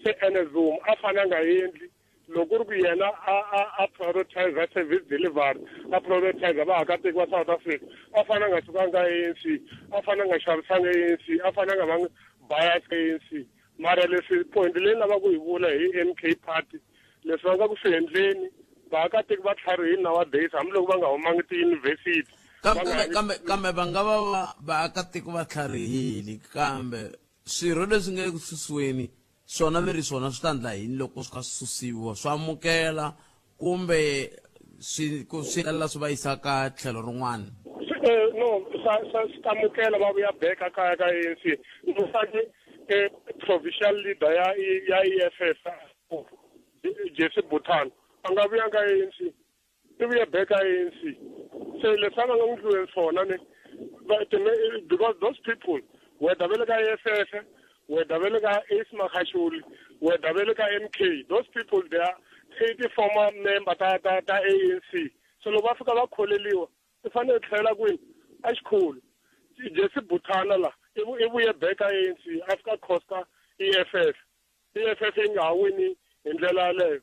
se ene Zuma a fane a nga endli loko ku ri ku yena a a a prioritize service delivery a prioritize vaakatiko va South Africa a fane a nga sukanga ANC a fane a nga xavisanga ANC a fane a nga vangi bias ANC mara leswi point leyi ni lavaka ku yi vula hi MK party leswi va nga ku swi endleni vaakatiko va tlharihini nowadays hambiloko va nga humangi tiyunivhesiti kambe kambe kambe va nga va va vaakatiko va tlharihile kambe swirho leswi nga eku susiweni swona mi ri swona swi ta ndla yini loko swi kha swi susiwa swi amukela kumbe swi ku swi hetelela swi va yisa ka tlhelo rin'wana. No swa swa swi ta amukela va vuya back a kaya ka ANC no fane provincial leader ya ya EFF Jesse Butan a nga vuyanga ANC i vuye back a ANC se leswi a va nga n'wi ndliweni swona ne because those people. Whether va le ka EFF, whether va le ka Ace Magashule, whether va le ka MK, those people they are i ti-former member ta ta ta ANC. So loko va fika va kholeliwa, ti fanele tlhela kwini? A xikhulu. Jesse Buthana la i i vuye back ka ANC a fika costa EFF. EFF yi nga ha wini hi ndlela yaleyo.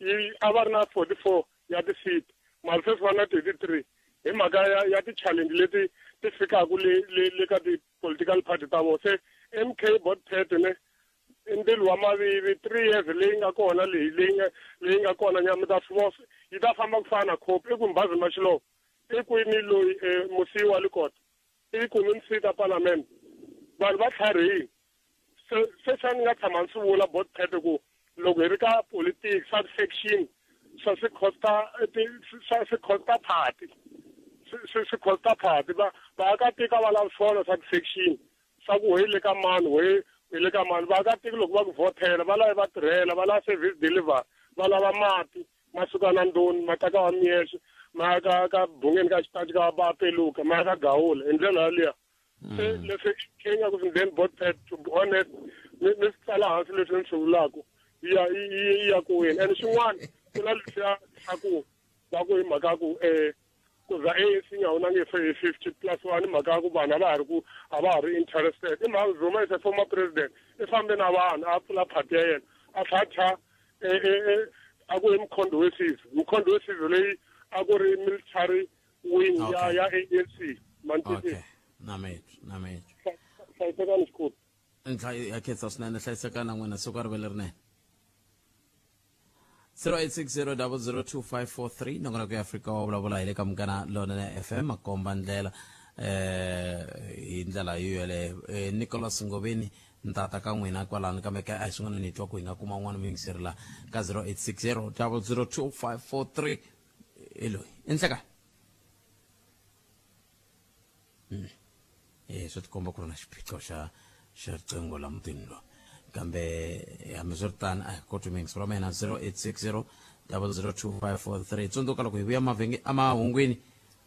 Yi a va ri na 44 ya ti-seat mara sweswi va na 33 hi mhaka ya ya ti-challenge leti ti fikaka le le le ka ti-political party ta vona. Se MK Botpet ne i mbilu wa mavivi 3 years leyi nga kona leyi leyi nga leyi nga kona nyama mi ta swi vona yi ta famba ku fana na khopi i ku Mbhazi Mashilova i kwini loyi Musiwa Likota i kumi ni ta palamende vanhu va tlharihile se se swa ni nga tshama ni swi vula Botpet ku loko hi ri ka politics swa section swa swi costa swa swi costa party swi swi costa party va vaakatiko a va lavi swona swa ti-section swa ku hi le ka mani we hi le ka mani vaakatiko loko va ku vhotela va lava va tirhela va lava service delivery va lava mati ma suka na ndoni ma ta ka wa miyexe ma ya ka ka bungeni ka xitachi ka ba peluka ma ya ka gawula hi ndlela yaliya se leswi kenya ku then Botpet to be honest ni ni swi tsala hansi leswi ni swi vulaka yi ya yi ya ku wini and xin'wana ku na leswiya swa ku va ku hi mhaka ku um ku za ANC nga hunangi hi 50 plus 1 mhaka ya ku vanhu a va ha ri ku a va ha ri interested i mhaka Zuma is a former president i fambe na vanhu a pfula party ya yena a tlha thya a ku i Mkhonto weSizwe Mkhonto weSizwe leyi a ku ri military wing ya ya ANC mantisi na metro na metro hlayisekani xikulu ntlha ya khetsa swinene hlayisekana n'wina siku a ri ve lerinene 0860002543 nongonoko ya Afrika wa vulavula hi le ka Munghana Lonene FM makomba ndlela hi ndlela yo yoleyo. Nicholas Ngoveni ni ta ta ka n'wina kwalano kambe ka a hi swin'wana ni twa ku hi nga kuma un'wana muyingiseri la ka 0860002543 hi loyi i nhlekani. Swi tikomba ku ri na xiphiqo xa xa riqingho la mutini lowu kambe hambiswiritano a hi koti muyingiseri wa mina 0860 002543 tsundzuka loko hi vuya mavhenge emahungwini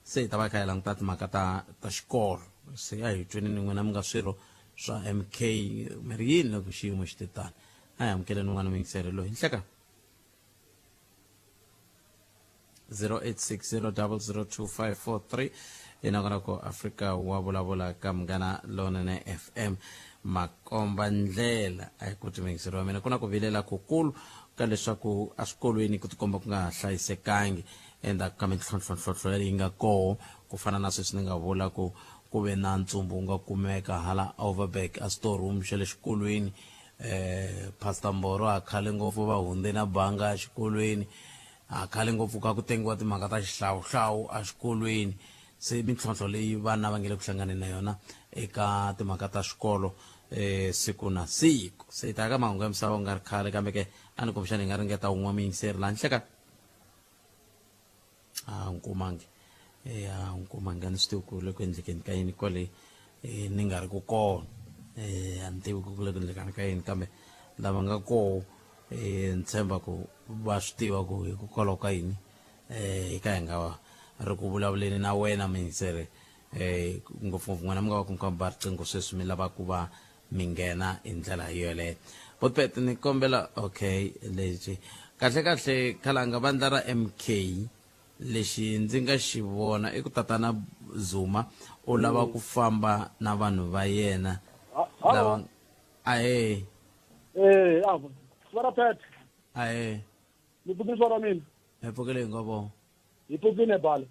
se hi ta va hi kha hi languta timhaka ta ta xikolo se a hi tweni ni n'wina mi nga swirho swa MK mi ri yini loko xiyimo xi te tani a hi amukeleni un'wana muyingiseri loyi nhleka 0860002543 hi Afrika wa vulavula ka Munghana Lonene FM makomba ndlela a hi koti muyingiseri wa mina ku na ku vilela kukulu ka leswaku eswikolweni ku tikomba ku nga ha hlayisekangi endzhaku ka mintlhontlhontlhontlho leyi nga koho ku fana na sweswi ni nga vula ku ku ve na ntsumbu wu nga kumeka hala Overberg a storeroom xa le xikolweni Pastor Mboro a khale ngopfu va hundze na banga exikolweni a khale ngopfu ka ku tengiwa timhaka ta xihlawuhlawu exikolweni se mintlhontlho leyi vana va nge le ku hlanganeni na yona eka timhaka ta xikolo siku na siku se hi ta ya ka mahungu ya misava ku nga ri khale kambe ke a ni kumbexana hi nga ringeta wun'we muyingiseri laha nhleka a n'wi kumangi a n'wi kumangi a ni swi tivi ku le ku endlekeni ka yini kwale ni nga ri ku kona a ni tivi ku le ku endlekani ka yini kambe lava nga koho ni tshemba ku va swi tiva ku hikokwalaho ka yini hi ka hi nga ri ku vulavuleni na wena muyingiseri ngopfungopfu n'wina mi nga va ku mi ba riqingho sweswi mi lava ku va mi nghena hi ndlela yoleyo Botpet ni kombela okay lexi kahle kahle khalanga vandla ra MK lexi ndzi nga xi vona i ku tatana Zuma u lava ku famba na vanhu va yena lava ahee Eh, ava. Svara Pet, ahee mi pfukile svara mina. hi pfukile hi nga vona Hi pfukile bale.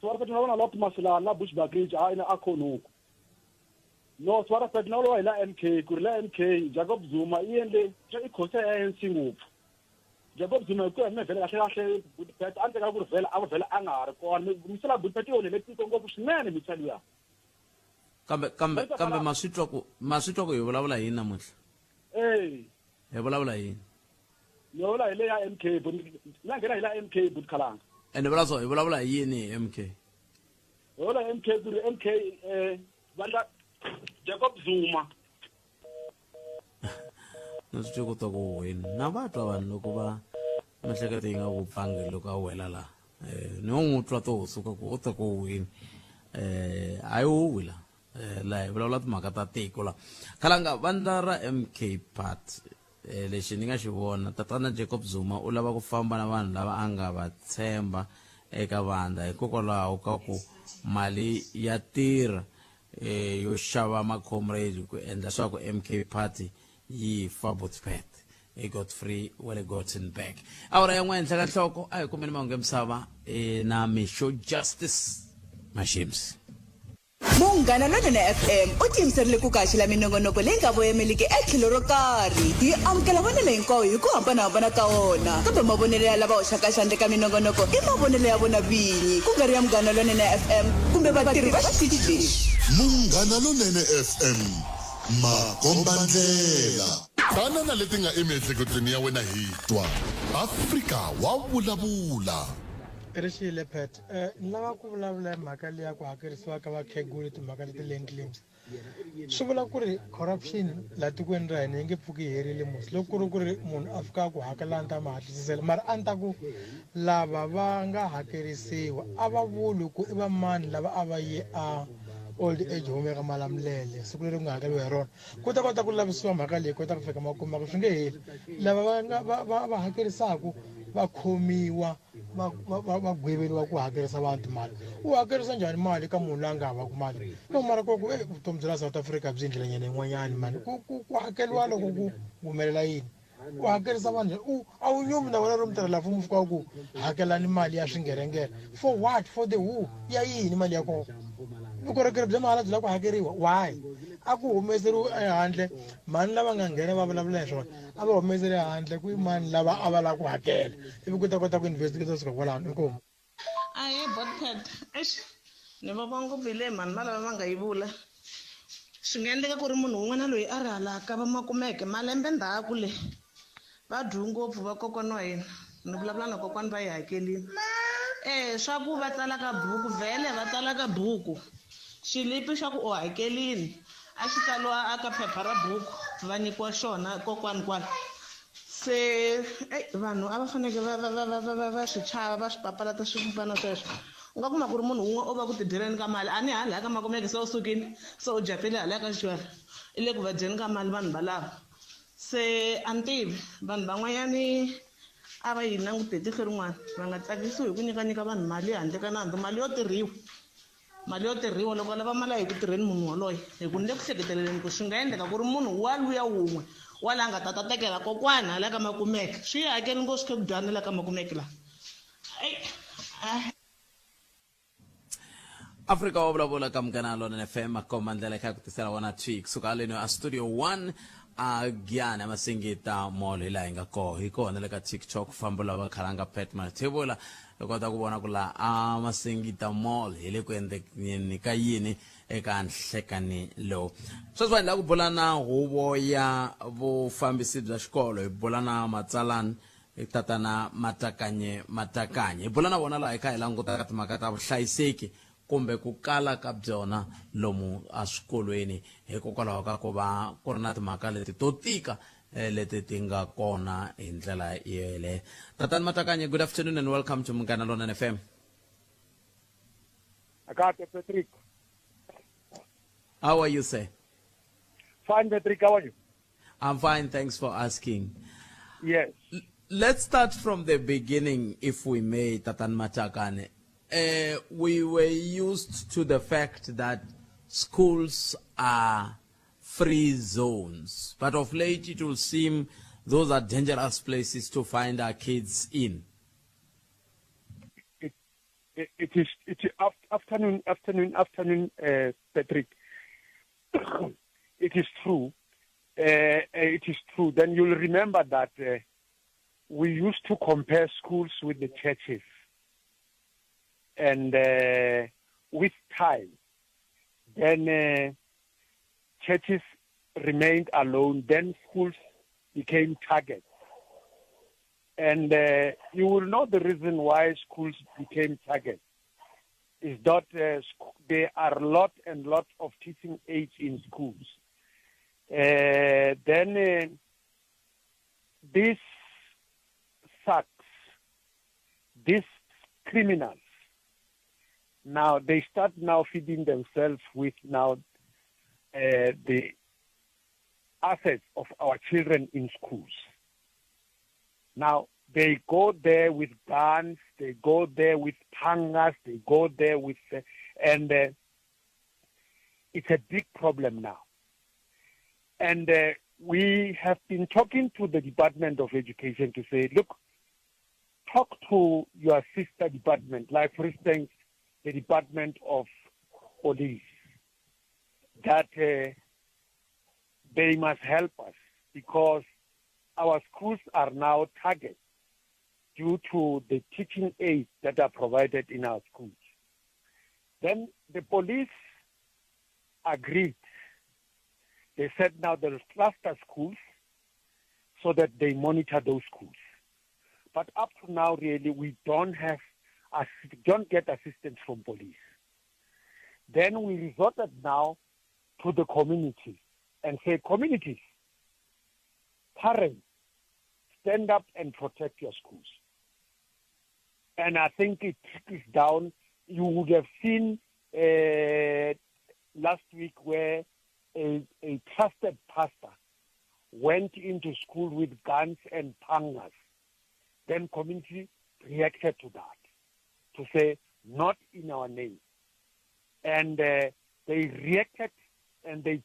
Svara Pet na vona lot masilana la Bushbuckridge a ina a khonuku. No, Svara Pet na vona hi la MK, ku ri la MK Jacob Zuma i endle i khosa ya ANC ngopfu. Jacob Zuma hi ku ya hi mina vhele kahle kahle Pet a ndzi ka ku ri vhele a ku vhele a nga ha ri kona. Misala Pet i onhele tiko ngopfu swinene misala luya. Kambe kambe kambe ma swi twa ku ma swi twa ku hi vulavula hi yini namuntlha? Eh. Hi vulavula hi yini? Ni vulavula hi le ya MK, na nghena hi la MK but Khalanga. Ene vula so hi vulavula hi yini hi MK? Hi vulavula hi MK ku ri MK vandla Jacob Zuma. Na swi twa ku ta ku wini. Na va twa vanhu loko va miehleketo yi nga vupfangi loko a wela la. Ni n'wi twa to suka ku u ta ku wini. A yi huwi la. Eh, laha hi vulavula timhaka ta tiko la khalanga vandla ra mk part eh, lexi ni nga xi vona tatana jacob zuma u lava ku famba na vanhu lava a nga va tshemba eka vandla hikokwalaho ka ku mali ya tirha eh, yo xava macomrade ku endla swa ku mk party yi fa botpet i godfrey wa le gottenberg awara ya n'we henhla ka nhloko a hi kumeni mahungu ya misava eh, na mixo justice mashims Munghana Lonene FM u tiyimiserile ku kaxela minongonoko leyi nga voyemeliki etlhelo ro karhi. Hi amukela vonelo hinkwawo hi ku hambanahambana ka wona, kambe mavonelo ya lava hoxaka xandla eka minongonoko i mavonelo ya vona vinyi, ku nga ri ya Munghana Lonene FM kumbe vatirhi va xitichi lexi. Munghana Lonene FM, makombandlela. Tana na leti nga emiehleketweni ya wena hi twa. Afrika wa vulavula. Rixile Pat. Ni lava ku vulavula hi mhaka leyi ya ku hakerisiwa ka vakhegula timhaka ta ti-land claims. Swi vula ku ri corruption laha tikweni ra hina yi nge pfuki yi herile musi loko ku ri ku ri munhu a fika a ku hakela a ni ta mi hatlisisela mara a ni ta ku lava va nga hakerisiwa a va vuli ku i va mani lava a va ye a old age home ya ka Malamulele siku leri ku nga hakeriwa hi rona ku ta kota ku lavisiwa mhaka leyi kota ku fika makumu mhaka swi nge heli lava va nga va va va hakerisaku va khomiwa va va va va gweveriwa ku hakerisa vanhu timali u hakerisa njhani mali ka munhu loyi a nga havaku mali no mara ko ku vutomi bya la South Africa byi ndlela nyana yin'wanyani mani ku ku ku hakeriwa loko ku humelela yini u hakerisa vanhu u a wu nyumi na wena ri mutirhela mfumo fika ku hakelani mali ya swingerengere for what for the who ya yini mali ya kona vukorhokeri bya mahala byi lava ku hakeriwa why a ku humeseriwi ehandle mhani lava nga nghena va vulavula hi swona a va humesele handle ku i mani lava a va lava ku hakela ivi ku ta kota ku investigate kusuka kwalano inkomu Ahee Botpet eish ni vava ngopfu hi leyi mhani va lava va nga yi vula swi nga endleka ku ri munhu un'wana loyi a ri hala ka va makumeke malembe ndzhaku le va dyi ngopfu va kokwana wa hina ni vulavula na kokwani va yi hakelini e swa ku va tsala ka buku vhele va tsala ka buku xilipi xa ku u hakelini A xi tsariwa a ka phepha ra buku va nyikiwa xona kokwani kwala se eyi vanhu a va faneke va va va va va va va swi chava va swi papalata swifana sweswo u nga kuma ku ri munhu wun'we o va ku tidyeleni ka mali a ni hala ka makumeke se u sukile se u japile hala ka xiwela i le ku va dyeni ka mali vanhu valava se a ni tivi vanhu van'wanyani a va yi langute hi tihlo rin'wana va nga tsakisiwi hi ku nyikanyika vanhu mali handle ka nandzu mali yo tirhiwa Mali yo tirhiwa loko a lava mali a yi ku tirheni munhu waloye hi ku ni le ku hleketeleleni ku swi nga endleka ku ri munhu wa luya wun'we wa la nga ta ta tekela kokwana hala ka Makumeke swi yi hakeli ngo swi khe ku dyana la ka Makumeke la eyi a Afrika wa vulavula ka Munghana Lonene FM komba ndlela kha ku tisela wona thwi kusuka haleni a studio 1 a Giyani a Masingita Mall hi laha hi nga koho hi kona le ka TikTok famba lava khalanga Pat Mathebula u kota ku vona ku laha a Masingita Mall hi le ku endlekeni ka yini eka nhlekani lowu sweswi vanhu lava ku bula na huvo ya vufambisi bya xikolo hi bula na matsalani tatana Matakanye Matakanye hi bula na vona laha hi kha hi languta ka timhaka ta vuhlayiseki kumbe ku kala ka byona lomu eswikolweni hikokwalaho ka ku va ku ri na timhaka leti to tika eh, leti ti nga kona hi ndlela yeleyo tatani matakanye good afternoon and welcome to munghana lonene fm Akate Patrick. How are you, sir? Fine, Patrick. How are you? I'm fine. Thanks for asking. Yes. Let's start from the beginning, if we may, Tatan Matakane. We were used to the fact that schools are free zones, but of late it will seem those are dangerous places to find our kids in. It, it, it is it is afternoon, afternoon, afternoon, Patrick. It is true. It is true. Then you'll remember that we used to compare schools with the churches. And with time, then churches remained alone. Then schools became targets. And you will know the reason why schools became targets is that there are lot and lot of teaching aids in schools. Then these thugs, these criminals, now they start now feeding themselves with now uh, the assets of our children in schools. Now, they go there with guns, they go there with pangas, they go there with, uh, and uh, it's a big problem now. And uh, we have been talking to the Department of Education to say, look, talk to your sister department, like for instance, the Department of Police, that uh, they must help us because our schools are now targets due to the teaching aids that are provided in our schools. Then the police agreed. They said now they'll cluster schools so that they monitor those schools. But up to now, really, we don't have, don't get assistance from police. Then we resorted now to the community and say, communities, parents, stand up and protect your schools. And I think it is down. You would have seen uh, last week where a, a trusted pastor went into school with guns and pangas. Then community reacted to that, to say, not in our name. And uh, they reacted and they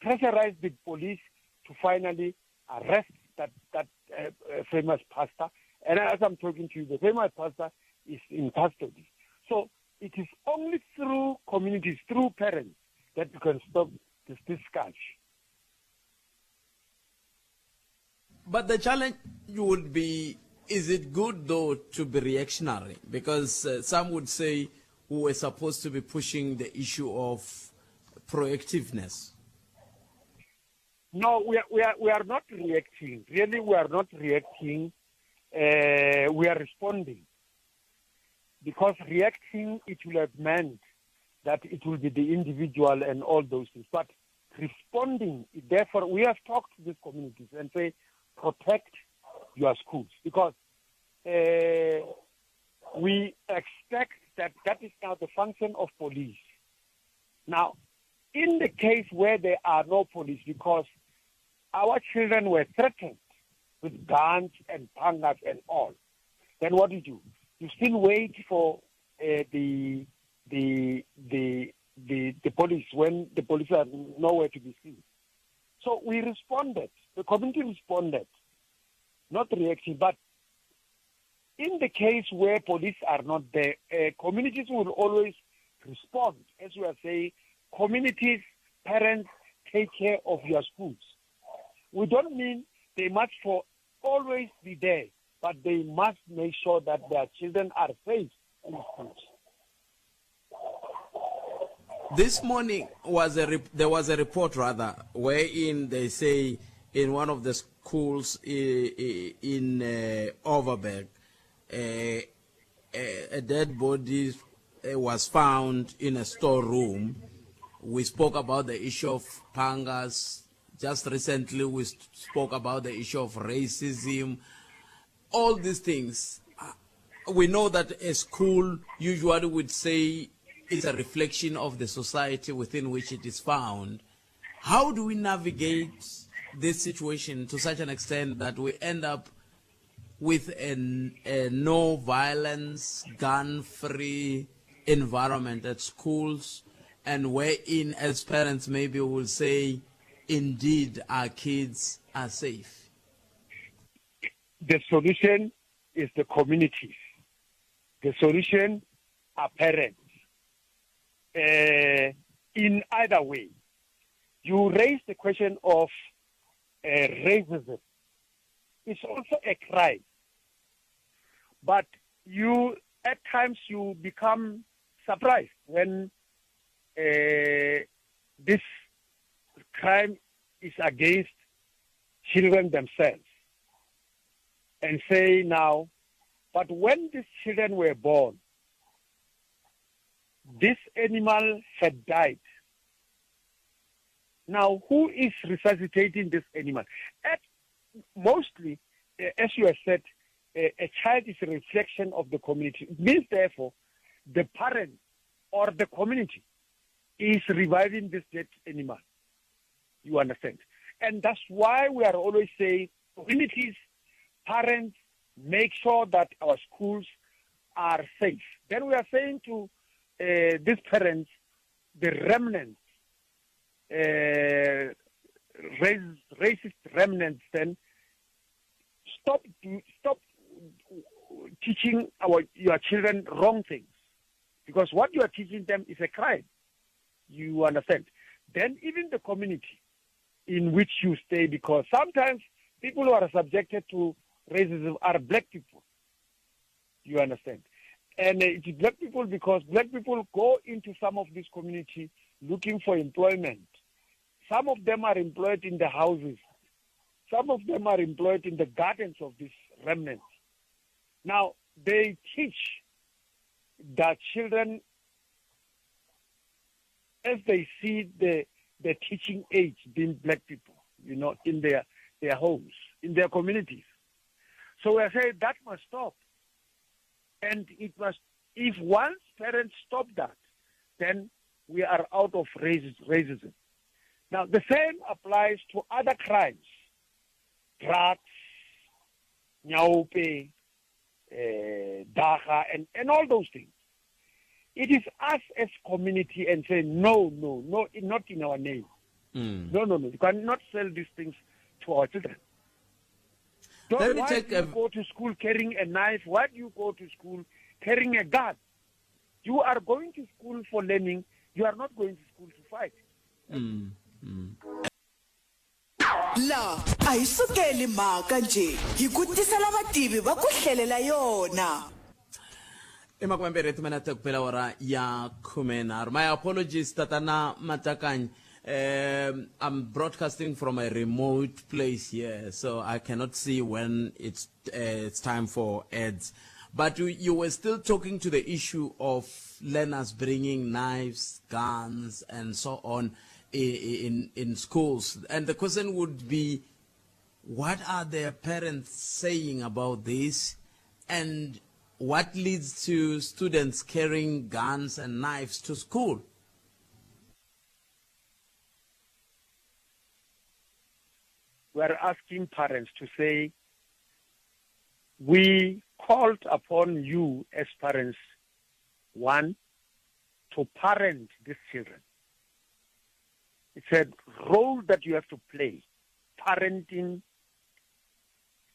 pressurized the police to finally arrest that, that uh, uh, famous pastor. And as I'm talking to you, the famous pastor is in custody. So it is only through communities, through parents, that you can stop this, this scourge. But the challenge would be is it good though to be reactionary? Because uh, some would say we were supposed to be pushing the issue of proactiveness. No, we are, we are, we are not reacting. Really, we are not reacting. Uh, we are responding. Because reacting, it will have meant that it will be the individual and all those things. But responding, therefore, we have talked to these communities and say, protect your schools. Because uh, we expect that that is now the function of police. Now, in the case where there are no police, because our children were threatened with guns and pangas and all, then what do you do? You still wait for uh, the, the, the, the, the police when the police are nowhere to be seen. So we responded. The community responded, not reacting, but in the case where police are not there, uh, communities will always respond. As we are saying, communities, parents, take care of your schools. We don't mean they must for always be there, but they must make sure that their children are safe in schools. This morning was a there was a report rather wherein they say in one of the schools in uh, Overberg, uh, a dead body uh, was found in a storeroom. We spoke about the issue of pangas. Just recently, we spoke about the issue of racism. All these things. We know that a school usually would say it's a reflection of the society within which it is found. How do we navigate this situation to such an extent that we end up with a, a no violence, gun free environment at schools, and wherein, as parents, maybe we'll say, indeed, our kids are safe? The solution is the communities. The solution are parents. Uh, in either way, you raise the question of uh, racism. It's also a crime. But you, at times, you become surprised when uh, this crime is against children themselves. And say now, but when these children were born, this animal had died. Now, who is resuscitating this animal? At mostly, eh, as you have said, a, a child is a reflection of the community. It means, therefore, the parent or the community is reviving this dead animal. You understand? And that's why we are always saying communities, parents, make sure that our schools are safe. Then we are saying to uh, these parents, the remnants, uh, racist remnants, then stop stop teaching our your children wrong things, because what you are teaching them is a crime. You understand? Then even the community in which you stay, because sometimes people who are subjected to racism are black people. You understand? And it's black people because black people go into some of this community looking for employment. Some of them are employed in the houses. Some of them are employed in the gardens of these remnants. Now, they teach the children as they see the, the teaching age being black people, you know, in their, their homes, in their communities. So we are saying that must stop. And it must, if once parents stop that, then we are out of racism. Now, the same applies to other crimes, drugs, nyaope, uh, daga, and, and all those things. It is us as community and say, no, no, no, not in our name. Mm. No, no, no. You cannot sell these things to our children. Don't, why do you go to school carrying a knife? Why do you go to school carrying a gun? You are going to school for learning. You are not going to school to fight. Mm. Mm. La a hi sukeli mhaka njhe hi ku tisela vativi va ku hlelela yona. I makumembirhi timinete ku bela awara ya khumenharhu. My apologies, Tatana Matakanyi. I'm broadcasting from a remote place here, so I cannot see when it's, it's time for ads. But you, you were still talking to the issue of learners bringing knives, guns, and so on in, in, in schools. And the question would be, what are their parents saying about this? And what leads to students carrying guns and knives to school? We are asking parents to say, we called upon you as parents, one, to parent these children. It's a role that you have to play, parenting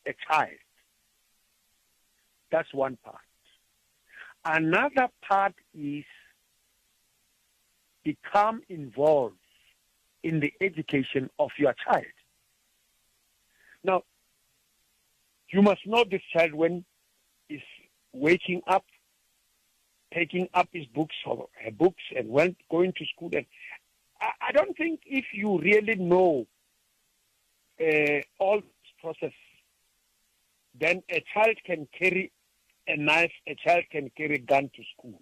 a child. That's one part. Another part is become involved in the education of your child. Now, you must know this child when he's waking up, taking up his books or her books and when going to school. And I, I don't think if you really know uh, all this process, then a child can carry a knife, a child can carry a gun to school.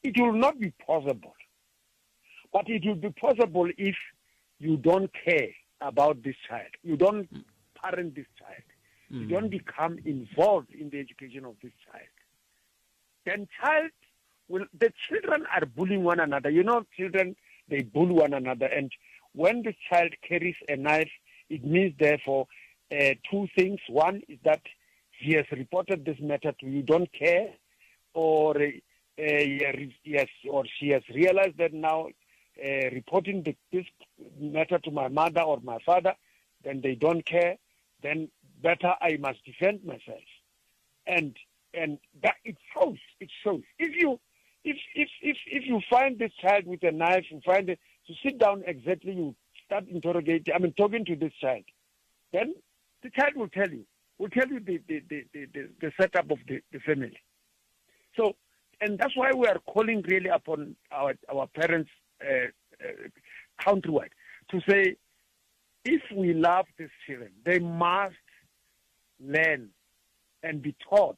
It will not be possible. But it will be possible if you don't care about this child. You don't parent this child. Mm. You don't become involved in the education of this child. Then child will, the children are bullying one another. You know, children, they bully one another. And when the child carries a knife, it means therefore uh, two things. One is that he has reported this matter to you, don't care, or uh, yes, or she has realized that now uh, reporting the, this matter to my mother or my father, then they don't care, then better I must defend myself. And and that it shows, it shows. If you if if if if you find this child with a knife, you find it to sit down exactly, you start interrogating, I mean talking to this child, then the child will tell you, will tell you the the, the, the, the, the setup of the, the family. So and that's why we are calling really upon our, our parents uh, uh, countrywide to say, if we love these children, they must learn and be taught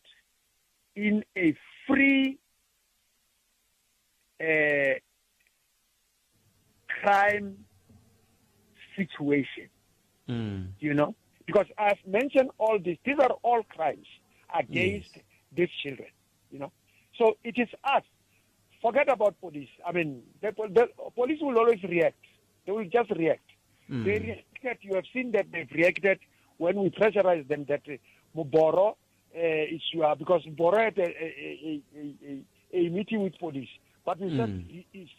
in a free uh, crime situation. Mm. You know? Because I've mentioned all this. These are all crimes against yes. these children, you know? So it is us. Forget about police. I mean, the, the police will always react. They will just react. They reacted. You have seen that they've reacted when we pressurized them that Muboro is uh, because Muboro had a, a, a, a, a meeting with police, but we said he is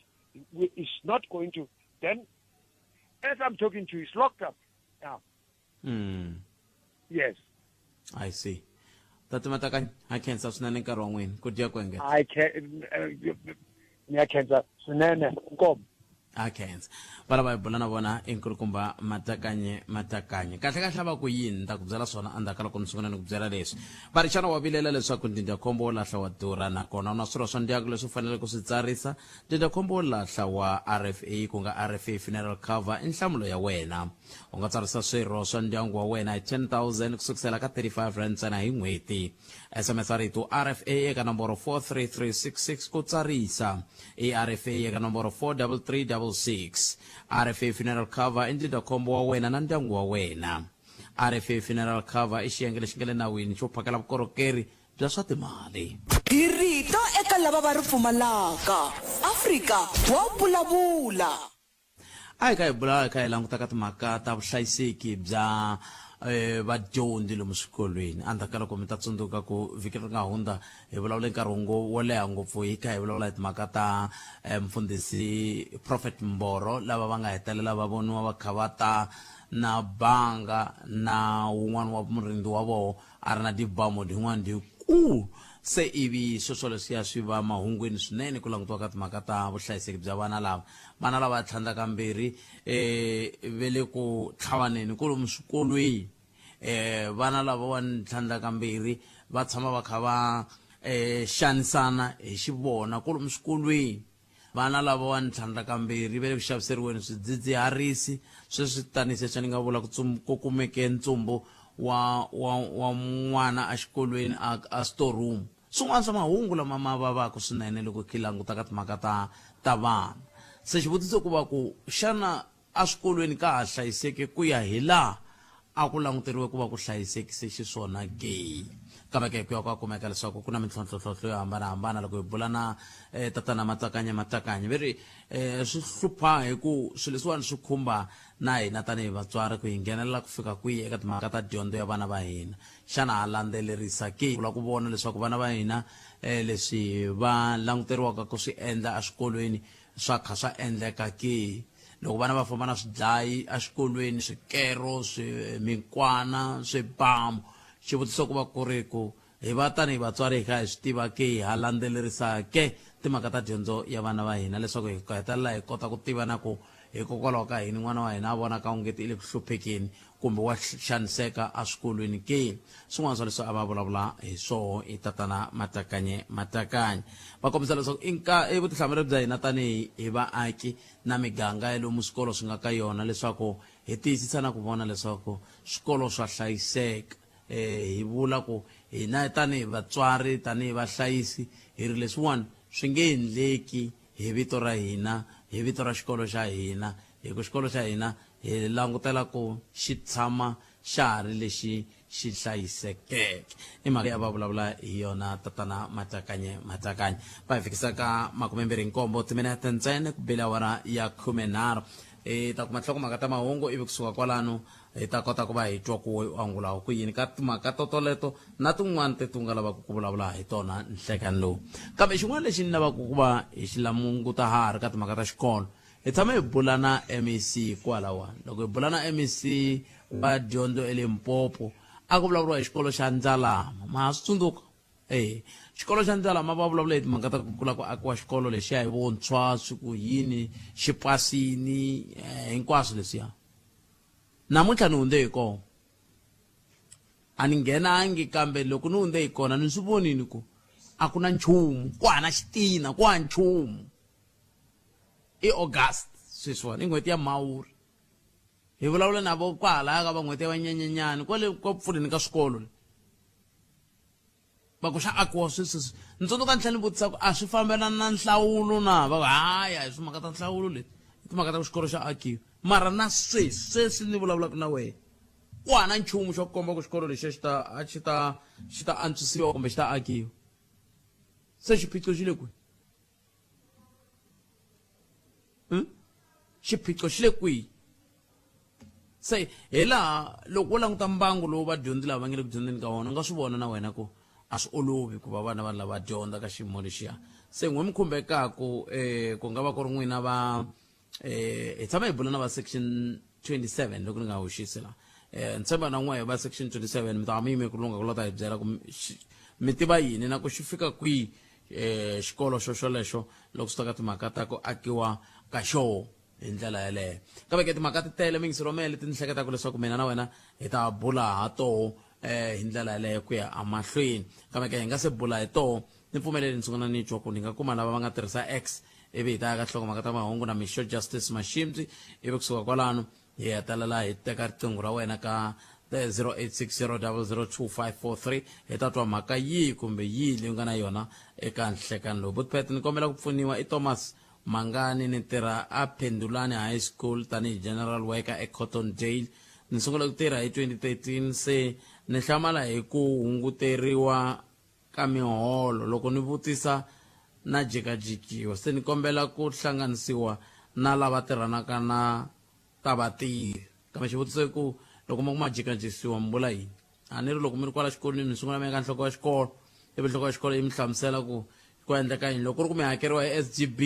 is not going to. Then, as I'm talking to you, he's locked up now. Yes. I see. Tati Matakanya, ha khensa swinene nkarhi wa n'wina. Ku dya ku engeta. I can ni ya khensa swinene nkomo. Ha khensa. Va lava hi bula na vona i nkulukumba Matakanye Matakanye. Kahle kahle va ku yini ni ta ku byela swona endzhaku ka loko ni sungula ni ku byela leswi. Va ri xana wa vilela leswaku ndzindzakhombo wo lahla wa durha nakona u na swirho swa ndyangu leswi u faneleke ku swi tsarisa? Ndzindzakhombo wo lahla wa RFA ku nga RFA Funeral Cover i nhlamulo ya wena. U nga tsarisa swirho swa ndyangu wa wena hi 10000 ku sukusela ka R35 ntsena hi n'hweti. SMS rito RFA eka nomboro 43366 ku tsarisa. I RFA eka nomboro 43366. RFA Funeral Cover i ndzindzakhombo wa wena na ndyangu wa wena. RFA Funeral Cover i xiyenge lexi nga le nawini xo phakela vukorhokeri bya swa timali. Hi rito eka lava va ri pfumalaka. Afrika wa vulavula. A hi kha hi bula hi kha hi languta ka timhaka ta vuhlayiseki bya eh, vadyondzi lomu swikolweni endzhaku ka loko mi ta tsundzuka ku vhiki ri nga hundza hi vulavule nkarhi wo leha ngopfu hi kha hi vulavula hi timhaka ta eh, mfundhisi prophet mboro lava va nga hetelela va voniwa va kha va ta na banga na wun'wana wa murindzi wa voho a ri na tibamu tin'wana tikulu se ivi sweswo leswiya swi va mahungwini swinene ku langutiwa ka timhaka ta vuhlayiseki bya vana lava vana lava tlhandlakambirhi um ve le ku tlhavaneni kolomu swikolweni um vana lavawani tlhandlakambirhi va tshama va kha va um xanisana hi xivona kolomu swikolweni Vana lavawani tlhandlakambirhi va le ku xaviseriweni swidzidziharisi sweswi tanihi sweswi ni nga vula ku ku kumeke ntsumbu wa wa wa n'wana exikolweni a a storeroom. Swin'wana swa mahungu lama ma vavaka swinene loko hi languta ka timhaka ta ta vana. Se xivutiso ku va ku xana Eswikolweni ka ha hlayiseke ku ya hi laha a ku languteriwe ku va ku hlayisekise xiswona ke? Kambe ke, ku ya ku ya kumeka leswaku ku na mintlhontlho-tlhontlho yo hambana-hambana loko hi bula na eh, Tatana Matakanye Matakanye ve ri eh, swi hlupha hi ku swilo leswiwani swi khumba na hina tanihi vatswari ku hi nghenelela ku fika kwihi eka timhaka ta dyondzo ya vana va hina. Xana ha landzelerisa ke ku lava ku vona leswaku vana va hina eh, leswi va languteriwaka ku swi endla eswikolweni swa kha swa endleka ke? Loko vana va famba na swidlayi exikolweni, swikero, swi, minkwana, swibamu, xivutiso ku va ku ri ku, hi va tanihi vatswari hi kha hi swi tiva ke, ha landzelerisa ke timhaka ta dyondzo ya vana va hina leswaku hi hetelela hi kota ku tiva na ku hikokwalaho ka yini n'wana wa hina a vonaka ongeti i le ku hluphekeni kumbe wa xaniseka eswikolweni ke? Swin'wana swa leswi a va vulavula hi swoho i Tatana Matakanye Matakanye. Va kombisa leswaku i nka i vutihlamuleri bya hina tanihi hi vaaki na miganga ya lomu swikolo swi nga ka yona leswaku hi tiyisisa na ku vona leswaku swikolo swa hlayiseka. Hi vula ku hina tanihi vatswari, tanihi vahlayisi hi ri leswiwani swi nge endleki hi vito ra hina, hi vito ra xikolo xa hina, hi ku xikolo xa hina hi langutela ku xi tshama xa ha ri lexi xi hlayisekeke. I mhaka leyi a va vulavula hi yona Tatana Matakanye Matakanye. Va hi fikisa ka 27 timinete ntsena ku bile awara ya 13. Hi ta kuma nhlokomhaka ta mahungu ivi kusuka kwalano hi ta kota ku va hi twa ku u angula ku yini ka timhaka totoleto na tin'wana teti u nga lavaka ku vulavula hi tona nhlekani lowu. Kambe xin'wana lexi ni lavaka ku va hi xi languta ha ha ri ka timhaka ta xikolo, hi tshame hi bula na MEC kwalawani. Loko hi bula na MEC wa dyondzo eLimpopo, a ku vulavuriwa hi xikolo xa Ndzalama. Ma ha swi tsundzuka? E xikolo xa Ndzalama va vulavula hi timhaka ta ku kula ku akiwa xikolo lexiya hi vuntshwa, swi ku yini, xi pasini, hinkwaswo leswiya. Namuntlha ni hundze hi kona. A ni nghenangi kambe loko ni hundze hi kona ni swi vonile ku a ku na nchumu, ku hava na xitina, ku hava nchumu. I August sweswiwani, i n'hweti ya Mhawuri. Hi vulavula na vo kwahalaya ka va n'hweti ya Vanyenyenyani kwale kwa pfuleni ka swikolo le. Va ku xa akiwa sweswi sweswi. Ni tsundzuka ni tlhela ni vutisa ku a swi fambelani na nhlawulo na? Va ku hayi a hi timhaka ta nhlawulo leti, i timhaka ta ku xikolo xa akiwa. Mara na sweswi sweswi ni vulavulaka na wena ku hava na nchumu xo komba ku xikolo lexiya xi ta xi ta xi ta antswisiwa kumbe xi ta akiwa. Se xiphiqo xi le kwihi? Hmm? Xiphiqo xi le kwihi? Se hi laha loko wo languta mbangu lowu vadyondzi lava va nge le ku dyondzeni ka wona, u nga swi vona na wena ku a swi olovi ku va vana vanhu lava dyondza ka xiyimo lexiya. Se n'we mi khumbekaku ku nga va ku ri n'wina va hi tshama hi bula na va section 27 loko ni nga hoxisi la. Ni tshemba na n'we va section 27 mi ta va mi yime ku lungha ku la ta hi byela ku mi tiva yini na ku xi fika kwihi xikolo xo xolexo loko swi ta ka timhaka ta ku akiwa ka xoho hi ndlela yeleyo. Kambe ke timhaka ti tele mingisi romele leti ni hleketaka leswaku mina na wena hi ta bula ha toho hi ndlela yeleyo ku ya emahlweni. Kambe ke hi nga se bula hi toho, ni pfumeleli ni sungula ni twa ku ni nga kuma lava va nga tirhisa X ivi hi ta ya ka nhlokomhaka ta mahungu na Mixo Justice Mashimbyi, ivi kusuka kwalano hi hetelela hi teka riqingho ra wena ka 0860002543 hi ta twa mhaka yihi kumbe yihi leyi u nga na yona eka nhlekani lowu. Butpet, ni kombela ku pfuniwa i Thomas Mangani, ni tirha a Phendulani High School tanihi general worker eCottondale. Ni sungule ku tirha hi 2013 se ni hlamala hi ku hunguteriwa ka miholo. Loko ni vutisa na jikajikiwa. Se ni kombela ku hlanganisiwa na lava tirhanaka na ta vatirhi. Kambe xivutiso i ku loko ma ku ma jikajikisiwa mi vula yini? A ni ri loko mi ri kwala xikolweni mi sungula mi ya ka nhloko ya xikolo ivi nhloko ya xikolo yi mi hlamusela ku ku endleka yini. Loko ku ri ku mi hakeriwa hi SGB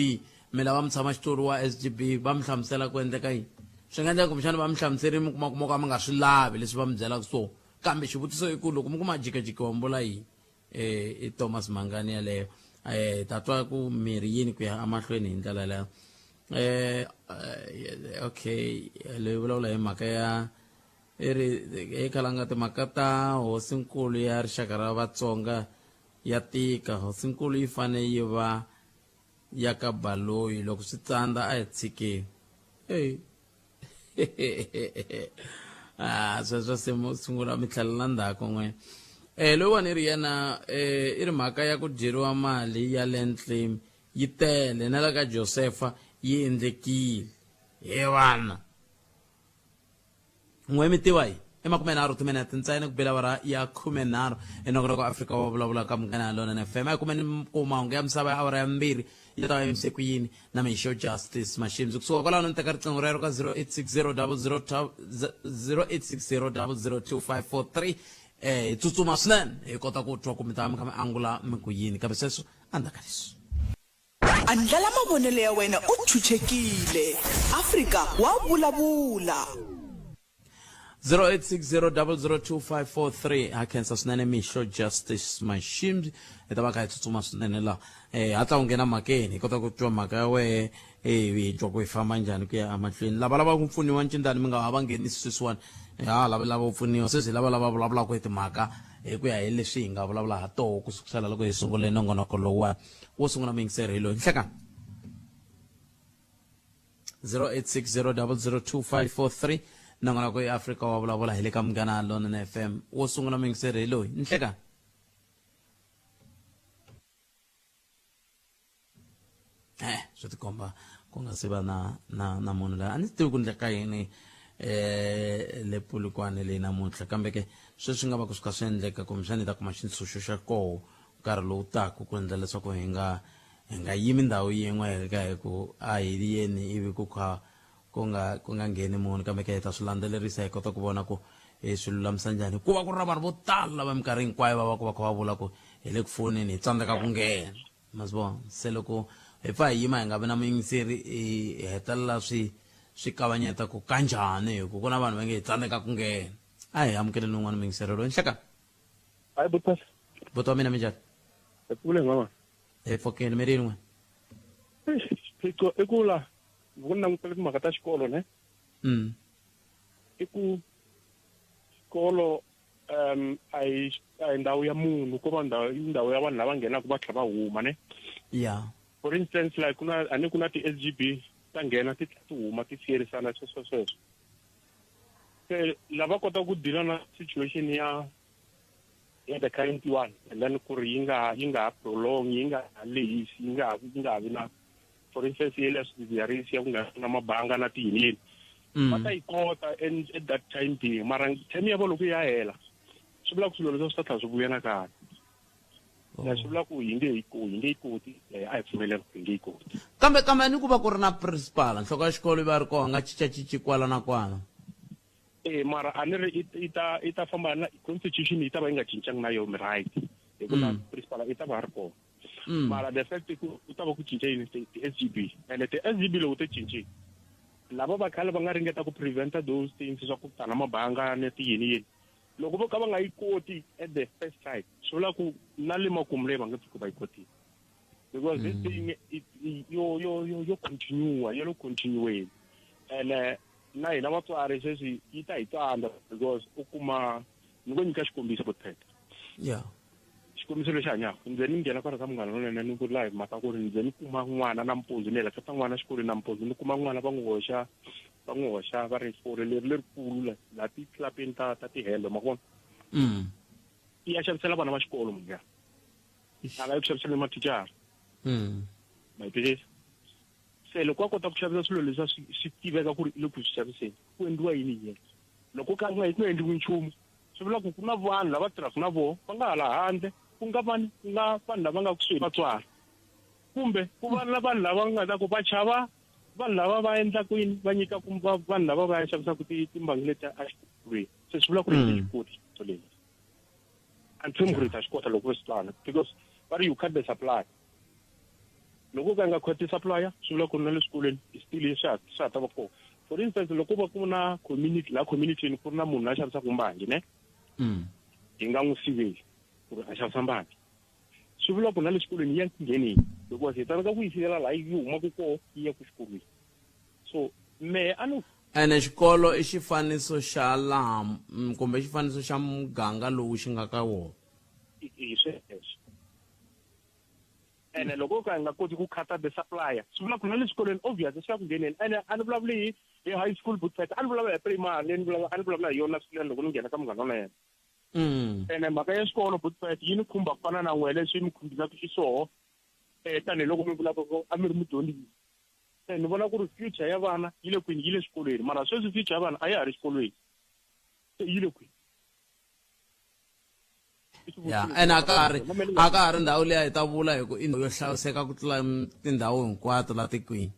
mi lava mutshamaxitulu wa SGB va mi hlamusela ku endleka yini. Swi nga endleka kumbexana va mi hlamuserile mi kuma ku mo ka mi nga swi lavi leswi va mi byelaka swona. Kambe xivutiso i ku loko mi ku ma jikajikiwa mi vula yini? I Thomas Mangani yaleyo. Hi ta twa ku mi ri yini ku ya emahlweni hi ndlela yaleyo. Okay, leyi vulavula hi mhaka ya i ri hi khalanga timhaka ta hosinkulu ya rixaka ra Vatsonga ya tika. Hosinkulu yi fane yi va ya ka Baloyi, loko swi tsandza a hi tshikeni. Hey. Sweswo se mo sungula mi tlhelela ndzhaku n'we. Loyiwani i ri yena i ri mhaka ya ku dyeriwa mali ya land claim yi tele na la ka Josefa yi endlekile. He vana. N'we mi tiva yi i makumenharhu timinete ntsena ku bela awara ya khumenharhu enongonoko Afrika wa vulavula ka Munghana Lonene FM. A hi kumeni ku mahungu ya misava ya awara ya mbirhi yi ta va yimise ku yini na Mixo Justice Mashimbyi. Kusuka kwalano ni teka riqingho rero ka 0860 00 0860 002543 hi tsutsuma swinene hi kota ku twa ku mi ta va mi kha mi angula mi ku yini, kambe sweswo endzhaku ka leswi. Andlala mavonelo ya wena u chuchekile. Afrika wa vulavula. 0860002543 ha khensa swinene Mixo Justice Mashimbyi. Hi ta va kha hi tsutsuma swinene la. Hatla u nghena mhakeni hi kota ku twa mhaka ya wehe, hi twa ku hi famba njhani ku ya emahlweni. Lava lavaka ku pfuniwa ncindani mi nga ha va nghenisi sweswiwani, ha lava lava ku pfuniwa sweswi hi lava lava vulavulaka hi timhaka hi ku ya hi leswi hi nga vulavula ha toho ku sukusela loko hi sungule nongonoko lowuwani. Wo sungula muyingiseri hi loyi. Nhlekani. 0860002543 nongonoko i Afrika wa vulavula hi le ka Munghana Lonene FM. Wo sungula muyingiseri hi loyi. Nhlekani. Swi tikomba ku nga se va na na na munhu laha a ni tivi ku ndleka yini le Polokwane leyi namuntlha, kambe ke sweswi nga va ku swi kha swi endleka kumbexana hi ta kuma xintshunxo xa koho nkarhi lowu taka ku endla leswaku hi nga hi nga yimi ndhawu yin'we hi ka hi ku a hi yeni ivi ku kha ku nga ku nga ngheni munhu, kambe ke hi ta swi landzelerisa hi kota ku vona ku hi swi lulamisa njhani, hikuva ku ri na vanhu vo tala lava minkarhi hinkwayo va va ku va kha va vula ku hi le ku foneni hi tsandzeka ku nghena. Ma swi vona? Se loko hi pfa hi yima hi nga vi na muyingiseri hi hetelela swi swi kavanyeta ku kanjhani, hi ku ku na vanhu va nge hi tsandzeka ku nghena. A hi amukeleni un'wana muyingiseri loyi. Nhlekani. Hayi buti. Buti wa mina minjhani? Hi pfukile mama. Hi pfukile mi ri yini n'wina? Xiphiqo i ku la loko ni langutele timhaka ta xikolo ne? I ku xikolo a hi a hi ndhawu ya munhu ko va ndhawu i ndhawu ya vanhu lava nghenaka va tlhela va huma ne? For instance like ku na a ni ku na ti-S_G_B ta nghena ti tlhela ti huma ti siyerisana sweswo sweswo. Se lava kotaka ku deal na situation ya ya the current one and then ku ri yi nga yi nga ha prolong yi nga ha lehisi yi nga ha yi nga ha vi na for instance ye leya swidzidziharisi ya ku nga na mabanga na tiyini yini va ta yi kota at that time being, mara time ya vona loko ya hela swi vula ku swilo leswi swi ta tlhela swi vuya nakambe. Na swi vula ku hi nge yi hi nge yi koti eh, a hi pfumeleli ku hi nge yi koti. Kambe kambe ni ku va ku ri na principal nhloko ya xikolo yi va ri kona nga cincacinci kwala na kwala. Eh mara a ni ri i ta i ta famba na constitution yi ta va yi nga cincangi na yo mi right hi ku na mm. principal i ta va ri kona. Mm. Mara the fact ku ku ta va ku cinca yini ti SGB and ti SGB loko ti cincile lava va khale va nga ringeta ku preventa those things swa ku tana mabanga ni ti yini yini loko vo ka va nga yi koti at the first time swi vula ku na le makumu leyi va nge pfuki va yi kotile because this mm. thing it, yo yo yo yo continue yo lo continueni and eh, na hina vatswari sweswi yi ta hi tsandza because u kuma ni ngo nyika xikombiso botpet yeah xikombiso lexi hanyaka ndze ni nghena kwala ka munghana lonene ni vula hi mhaka ku ri ndze ni kuma n'wana nampundzu ni heleketa n'wana xikolweni nampundzu ni kuma n'wana va n'wi hoxa va n'wi hoxa va ri fole leri lerikulu la la titlapeni ta ta tihembe ma vona mm. i ya xavisela vana va xikolo munhu ya a nga yi ku xavisela mathicara mm. ma yi twisisa se loko a kota ku xavisa swilo leswi swi swi tiveka ku ri i le ku swi xaviseni ku endliwa yini hi yena loko ka nga ku nga endliwi nchumu swi vula ku ku na vanhu lava tirhaka na vona va nga hala handle ku nga vanhu ku nga vanhu lava nga kusuhi vatswari kumbe ku va na vanhu lava nga ta ku va chava vanhu lava va endlaka yini va nyikaka vanhu lava va ya xavisaka timbangi leti exikolweni se swi vula ku ri hi xi koti xiphiqo lexi a ni tshembi ku ri hi ta xi kota loko vo swi twana because va ri you cut the supply loko u ka nga cut supply swi vula ku ri na le swikolweni still swa ha swa ha ta va kona for instance loko va ku na community laha community ku ri na munhu la xavisaka mbangi ne mm. hi nga n'wi siveli ku ri a xavisa mbangi swi vula ku na le xikolweni yi ya ku ngheneni because hi tsandzeka ku yi sivela laha yi humaka kona yi ya ku xikolweni so mehe a ni ene xikolo i xifaniso xa laha mm, kumbe xifaniso xa muganga lowu xi nga ka wona hi sweswo ene loko ka hi nga koti ku khata the supplier swi vula ku na le swikolweni obvious swi ya ku ngheneni ene a ni vulavuli hi hi high school bootpet a ni vulavula hi primary leyi ni vulavula a ni vulavula hi yona siku leri loko ni nghena ka munghana wa yena mm. ene mhaka ya xikolo bootpet yi ni khumba ku fana na n'we leswi mi khumbisaka xiswoho um eh, tanihiloko mi vulavula a mi ri mudyondzisi se ni vona ku ri future ya vana yi le kwini yi le xikolweni mara sweswi future ya vana a ya ha ri xikolweni se yi le kwini ya ene a ka ha ri a ka ha ri ndhawu liya hi ta vula hi ku i ndhawu yo hlayiseka ku tlula tindhawu hinkwato la tikweni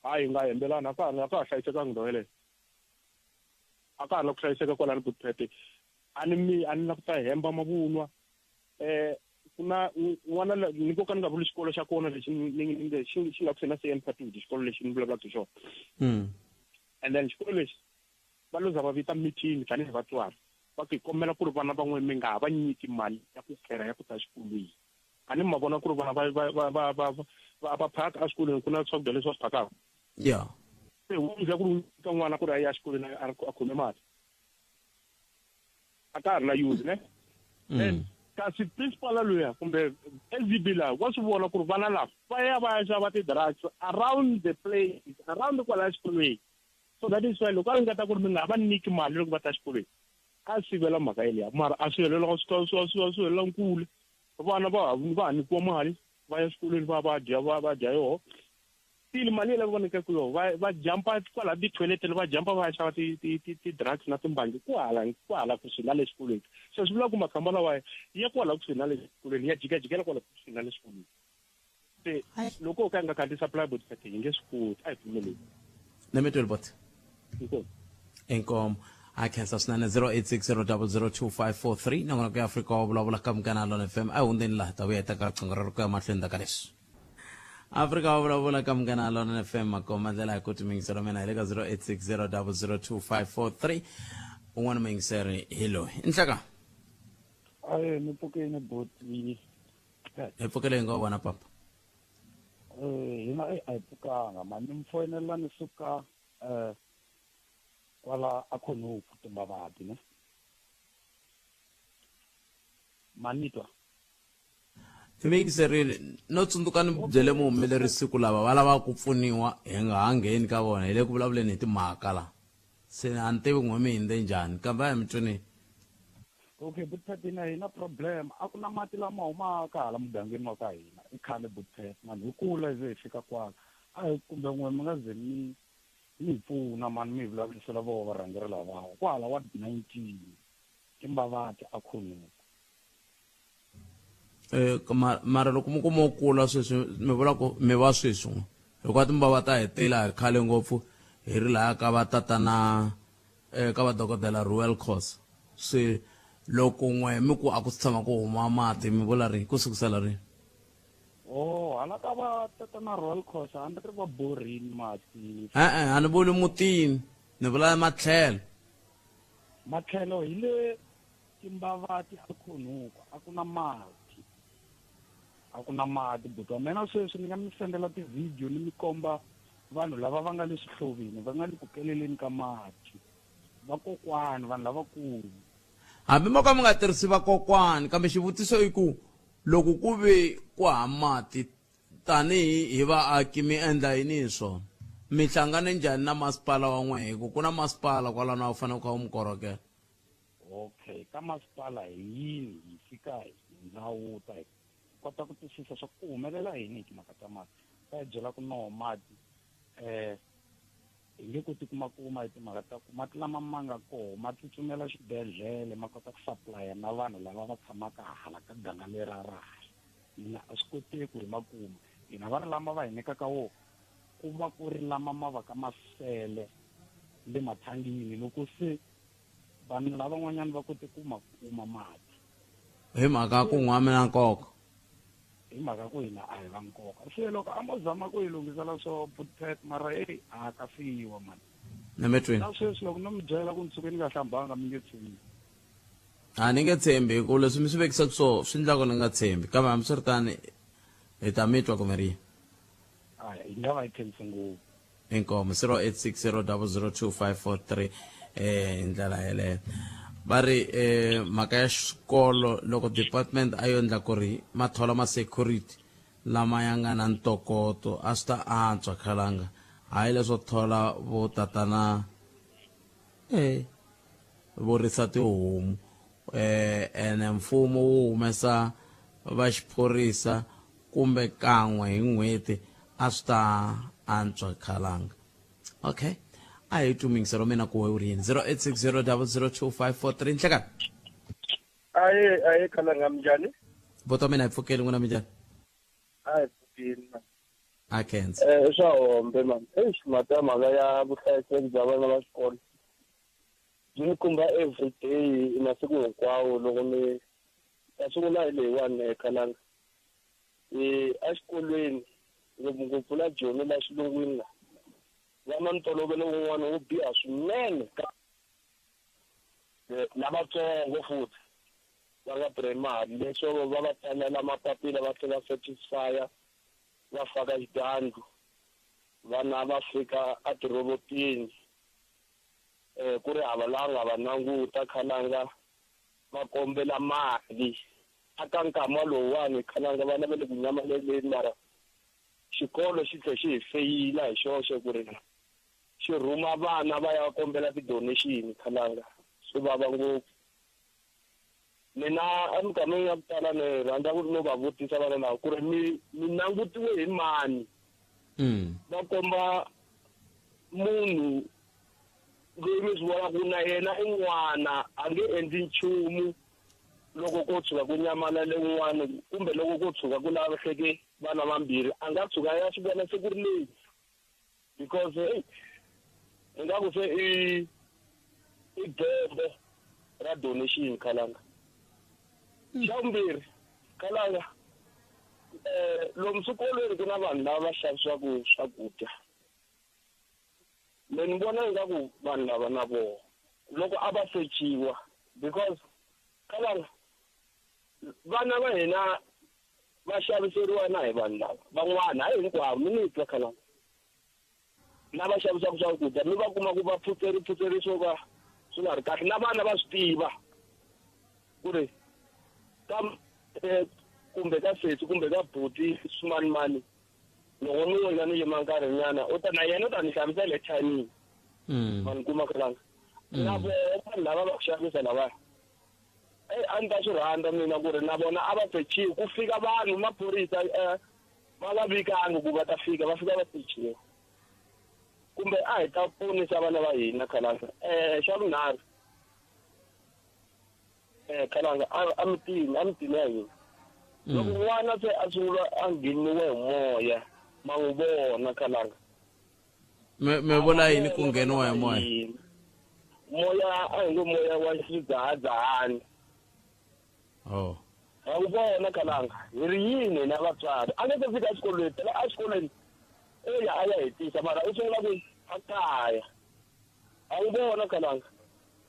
hayi hi nga hembelana a ka ha a ka ha hlayisekanga ndhawu yeleyo a ka ha ri na ku hlayiseka kwalani Bookpete a ni mi a ni la ku ta hemba mavunwa eh ku na n'wana ni ko ka ni nga vuli xikolo xa kona lexi ni ni xi xi nga kusuhi na CN Phatudi xikolo lexi ni vulavulaka hi xona mm. and then xikolo lexi va lo za va vita meeting tanihi vatswari va ku hi kombela ku ri vana van'we mi nga ha va nyiki mali ya ku khera ya ku ta xikolweni a ni ma vona ku ri vana va va va va va va va phaka exikolweni ku na swakudya leswi va swi phakaka ya se wu endla ku ri u nyika n'wana ku ri a ya exikolweni a a khome mali a ka ha ri na use ne then mm. kasi principal luya kumbe SGB laha wa swi vona ku ri vana lava va ya va ya xava ti-drugs around the place around kwalaya xikolweni so that is why loko a ringeta ku ri mi nga va nyiki mali loko va ta xikolweni a sivela mhaka yeliya mara a swi helela swi swi swi swi helela nkule vana va va ha nyikiwa mali va ya xikolweni va va dya va va dya yoho still mali yeleyo va nyikaka yoho va va jampa kwala ti-toilet va jampa va ya xava ti ti ti ti-drugs na timbangi kwahala kwahala kusuhi na le xikolweni so swi vula ku makhamba lawa ya kwala kusuhi na le xikolweni ya jikajikela kwala kusuhi na le xikolweni se loko o ka nga khanti supply bot hi nge swi koti a hi pfumeleli na mi tweli bot inkomu inkomu a khensa swinene 0860002543 nongonoko ya afrika wa vulavula ka munghana lona fm a hi hundzeni laha ta vuya hi teka riqingho rero ku ya mahlweni ka leswi afrika wa vulavula ka munghana lona fm makoma ndlela hi ku timingiselo mina hi le ka 0860002543 un'wana muyingiseri hi loyi nhleka aye ni pfukeni boti hi pfukele hi nga vona papa eh hina a hi pfukanga mani ni mi foyinela ni suka eh kwala a khonuku timbavati ne manitwa mixerile no tsundzuka ni byele muhumeleri siku lava va lava ku pfuniwa hi nga ha ngheni ka vona hi le ku vulavuleni hi timhaka la se a ni tivi n'we mi hindze njhani kambe a hi mi twini okay butpet hina hi na problem a ku na mati lama humaka hala mugangeni wa ka hina i khale butpet mani hi kula hi ze hi fika kwala a hi kumbe n'we mi nga ze mi mi hi pfuna mani mi hi vulavurisela voho varhangeri lavawa kwahala ward 19 timbavati a khonuku Eh, mara loko mi kuma u kula sweswi mi vula ku mi va sweswi n'we hikuva timbava ta hi tela hi khale ngopfu hi ri laya ka va tatana eh, ka va dokodela Ruel Cos se loko n'we mi ku a ku si tshama ku huma mati mi vula rini ku sukusela rini Oh, hala ka va tatana Royal Cos a ni ri va borhini mati. E-e a ni vuli mutini ni vula matlhelo Matlhelo hi le Timbavati a khonhuku a ku na mati a ku na mati buti wa mina sweswi ni nga mi sendela ti-video ni mi komba vanhu lava va nga le swihloveni va nga le ku keleleni ka mati vakokwani vanhu lavakulu hambi mo ka mi nga tirhisi vakokwani kambe xivutiso i ku loko ku ve ku ha mati tanihi hi vaaki mi endla yini hi swona mi hlangane njhani na masipala wa n'we hi ku ku na masipala kwalano a wu fanele u kha u mi korhokela okay ka masipala hi yini hi fika hi ndzawuta hi kota ku twisisa swa ku humelela yini hi timhaka ta mati va hi byela ku no mati eh hi nge koti ku ma kuma hi timhaka ta ku mati lama ma nga koho ma tsutsumela xibedhlele ma kota ku supplya na vanhu lava va tshamaka hala ka ganga lera ra hala hina a swi koteki ku hi ma kuma hina va ri lama va hi nyikaka wo ku va ku ri lama ma va ka masele le mathangini loko se vanhu lavan'wanyana va kote ku ma kuma mati hi mhaka ku n'wa mi na nkoka hi mhaka ku hina a hi va nkoka se loko a mo zama ku hi lunghisela swo butpet mara eyi a ka fiwa mani nametweni na sweswi loko no mi byela ku ni tshuke ni nga hlambanga mi nge tshembi a ni nge tshembi hi ku leswi mi swi vekisaka swo swi endla ku ni nga tshembi kambe hambiswiritano hi ta mi twa kumbe rihi a hi nga va hi khensi ngopfu Inkomu 0860002543 eh hi ndlela yeleyo va ri eh mhaka ya xikolo loko department a yo endla ku ri ma thola ma security lama ya nga na ntokoto a swi ta antswa khalanga hayi leswo thola vo tatana eh vo risa tihomu eh ene mfumo wu humesa va xiphorisa kumbe kan'we hi n'hweti a swi ta antswa khalanga okay a hi twi mingiselo mina ku we u ri yini 0860002543 nhlekani aye aye khalanga minjhani voto mina hi pfukeli n'wina minjhani a hi pfukeli man a khensa eh swa hombe man eish mhaka ya mhaka ya vuhlayiseki bya vana va xikolo byi ni khumba every day masiku hinkwawo loko ni ta sungula hi leyiwani khalanga E, exikolweni, ngopfu-ngopfu la Joni la xilungwini la, va na ntolovelo wun'wana wo biha swinene ka lavatsongo futhi va nga primary, leswo va va tsalela mapapila va tlhela va certify-a va faka xigandlu, vana va fika etirobotini ku ri hava la nga va languta khalanga va kombela mali. Aka nkama lowuwani khalanga vana va le ku nyamaleleni mara xikolo xi tlhe xi hi feyila hi xoxe ku ri xi rhuma vana va ya kombela ti-donation khalanga swi vava ngopfu mina emikameni ya ku tala ni rhandza ku ri no va vutisa vana lava ku ri mi mi langutiwe hi mani va komba munhu loyi mi swi vonaka ku na yena i n'wana a nge endli nchumu loko ko tshuka ku nyamalale un'wana kumbe loko ko tshuka ku lahleke vana vambirhi a nga tshuka a ya swi vona se ku ri late because hey ingaku se i i bombo ra donation khalanga xa vumbirhi khalanga um lomu swikolweni ku na vanhu lava va xavisaka swakudya Me ni vona ingaku vanhu lava na voho loko a va sechiwa because ka vanhu vana va hina va xaviseriwa na hi vanhu lava van'wana hayi hinkwavo mi ni twa khalanga lava xavisaka swakudya mi va kuma ku va phutseri phutseri swo ka swi nga ri kahle na vana va swi tiva ku ri ka eh, kumbe ka sesi kumbe ka buti swimanimani loko ni wena ni yima nkarhinyana u ta na yena u ta ni xavisela echinini mm. ma ni kuma khalanga mm. na vona vanhu lava va ku xavisa lavaya eyi a ni ta swi rhandza mina ku ri na vona a va sechiwi ku fika vanhu maphorisa um va nga vikangi ku va ta fika va fika va sechiwa kumbe a hi ta ponisa vana va hina khalanga um xa vunharhu um khalanga a mitini a mitini ya hina Loko n'wana se a sungula a ngheniwe hi moya ma n'wi vona khalanga. Me me vula yini ku ngheniwa hi moya? Moya a hi ngo moya wa xidzahadzahani. Oh. Ha wu vona khalanga hi ri yini hina vatswari a nga se fika exikolweni phela exikolweni eya a ya hetisa mara u sungula ku a kaya ha wu vona khalanga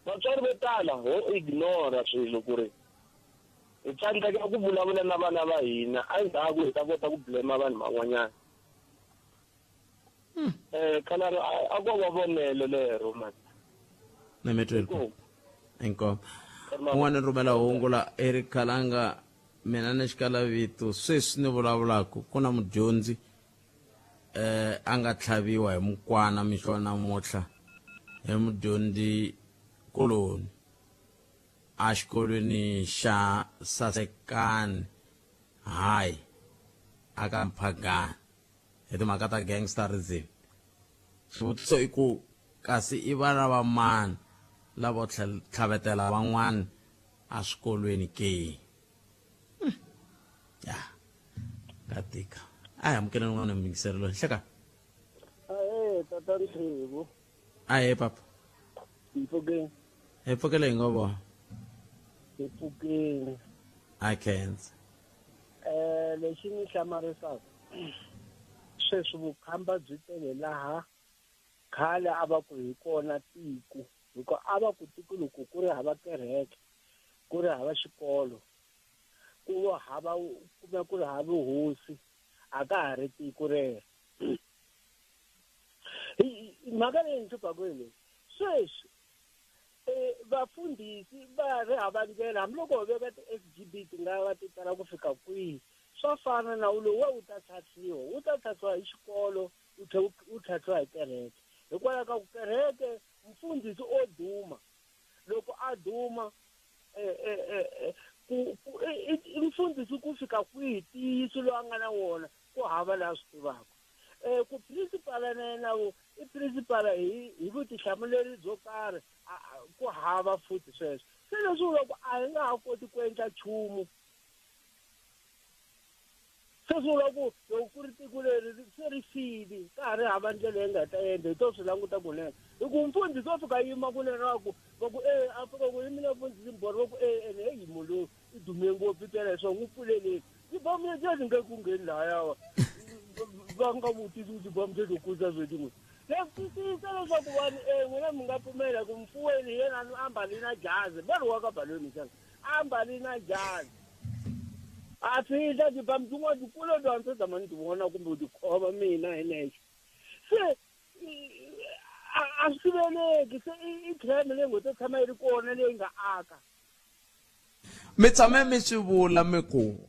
vatswari vo tala ho ignora swilo ku ri hi tsandzeka ku vulavula na vana va hina endzhaku hi ta kota ku blame vanhu van'wanyana um khalanga a ko va vonelo lero mani na mi tweli inkomu un'wana ni rhumela hungu la eric khalanga mina ni xikalavito sweswi ni vulavulaka ku na mudyondzi eh a nga tlhaviwa hi mukwana mixo wa namuntlha hi mudyondzi kuloni a xikolweni xa Sasekani High aka Mphagani hi timhaka ta gangsterism. Xivutiso i ku kasi i vana va mani lavo tlhavetela van'wana eswikolweni ke? Hmm. Ya ka tika. A hi amukeleni un'wana muyingiseri loyi. Hleka. Ahee tata Ntshevo. Ahee papa. Mpfukeni. Hi pfukele hi ngo vona. Hi pfukeni. I khensa. Eh lexi ni hlamarisaka sweswi vukhamba byi tele laha khale a va ku hi kona tiko hikuva a va ku tiko loko ku ri hava kereke ku ri hava xikolo ku hava kumbe ku ri hava hosi a ka ha ri tiko rero mhaka leyi ni hluphaka hi leyi sweswi um vafundhisi va ri hava ndlela hambiloko ho veka ti-s g b ti nga va ti tala ku fika kwihi swa fana nawu lowu wu ta tlhatlhiwa wu ta tlhatlhiwa hi xikolo wu tlhe wu tlhatlhiwa hi kereke hikwalaho ka ku kereke mfundhisi o duma loko a duma eh, eh, eh, eh, ku ku i mfundhisi ku fika kwihi ntiyiso lowu a nga na wona ku hava laha swi tivaka um ku principala na yena vo i principala hi hi vutihlamuleri byo karhi ku hava futhi sweswo se leswi vula ku a hi nga ha koti ku endla nchumu se swi vula ku loko ku ri tiko leri se ri file ka ha ri hava ndlela yi nga ta endla hi to swi languta kunene hi ku mfundhisi wo fika yima kunene va ku va ku e a fika ku i mina mfundhisi mbhori va ku e ene heyi munhu loyi i dume ngopfu i tela hi swona n'wi pfuleleni xibamu lexiya xi nge ku ngheni lahayawa va nga vutisi ku xibamu xexo kusa swedin'we ya swi twisisa leswaku vanhu e n'wina mi nga pfumela ku mfuweni hi yena a ambali na jazi va ri wa ka baloni xana a ambali na jazi a fihla tibamu tin'wana tikulu to a ndzi tshama ni ti vona kumbe ku ti khoma mina hi nexe se a swi siveleki se i crime leyi ngo to tshama yi ri kona leyi nga aka Mi tshame mi swi vula mi ku,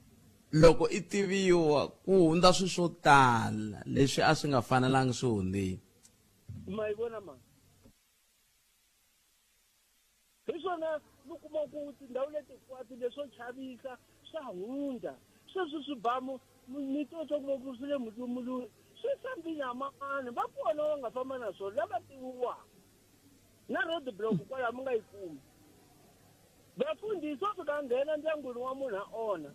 Loko i tiviwa, ku hundza swilo swo tala leswi a swi nga fanelanga swi hundzile. Ma yi vona mhaka? Hi swona mi kuma ku tindhawu leti hinkwato leswo chavisa swa hundza. Sweswi swibamu mi to twa kuma ku swi le mulumuluni swi fambi na mani, va kona va nga famba na swona lava tiviwaka. Na road block kwalaho mi nga yi kumi. Vafundhisi va fika nghena ndyangwini wa munhu a onha.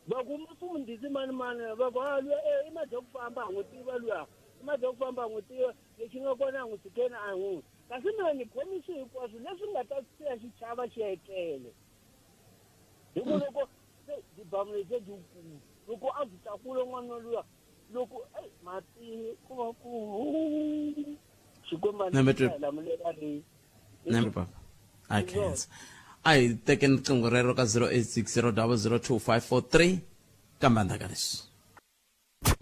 Va ku mufundhisi mani mani va ku a luya e i madya ku famba ha n'wi tiva luya i madya ku famba ha n'wi tiva lexi nga kona a n'wi tshikeni a n'wi kasi mina ni khomisi hinkwaswo leswi nga ta siya xichava xi etlele hi ku loko se xibamu lexi se byi loko a byi tlakula n'wanuna luya loko ei mati ku va ku xikwembu a Number two. ni lamulela ri Number papa. I can't. A hi tekeni riqingho rero ka 0860 002543 kambe endzhaku ka leswi.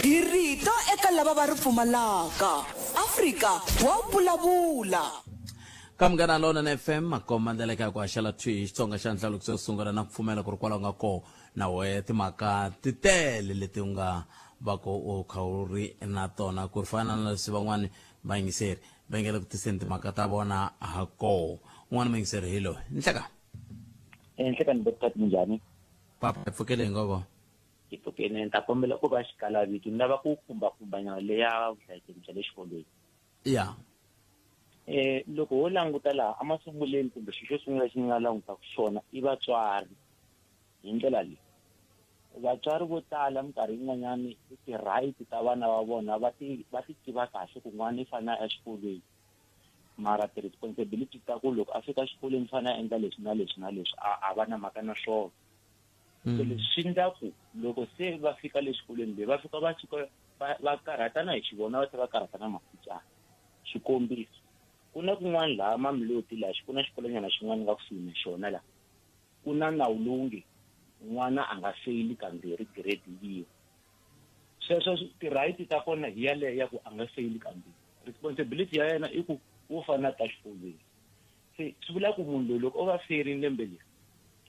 Hi rito eka lava va ri pfumalaka. Afrika wa vulavula. Ka Munghana Lonene FM, makomba ndlela eka ku haxela thwi hi Xitsonga xa nhlalukiso yo sungula na ku pfumela ku ri kwala u nga kona na wehe timhaka ti tele leti u nga va ku u kha u ri na tona ku fana na leswi van'wani vayingiseri va nge le ku tiseni timhaka ta vona ha koho. Un'wana muyingiseri hi loyi. Nhleka. Nhlekani Botpat minjhani? Papa hi pfukele hi ngo vona. Hi pfukeni ni ta kombela ku va xikalavito ni lava ku khumbakhumba nyana leya vuhlayiseki bya le xikolweni. Ya. Eh loko ho languta laha emasunguleni kumbe xilo xo sungula lexi ni nga langutaka xona i vatswari. Hi ndlela leyi, vatswari vo tala minkarhi yin'wanyani ti-right ta vana va vona va ti va ti tiva kahle ku n'wana i fanele a ya exikolweni mara ti-responsibility ta ku loko a fika exikolweni u fanele a endla leswi na leswi na leswi a a va na mhaka na swona. Se leswi swi endla ku loko se va fika le xikolweni leyi va fika va suka va va karhata na hi xivona va tlhela va karhata na mathicara. Xikombiso, ku na kun'wana laha Mamelodi laha ku na xikolonyana xin'wana nga kusuhi na xona laha ku na nawu lowu nge n'wana a nga feyili kambirhi grade yin'we. Sweswo ti-right ta kona hi yaleyo ya ku a nga feyili kambirhi. Responsibility ya yena i ku wo fanele a ta xikolweni. Se swi vula ku munhu loyi loko o va feyirini lembe leri,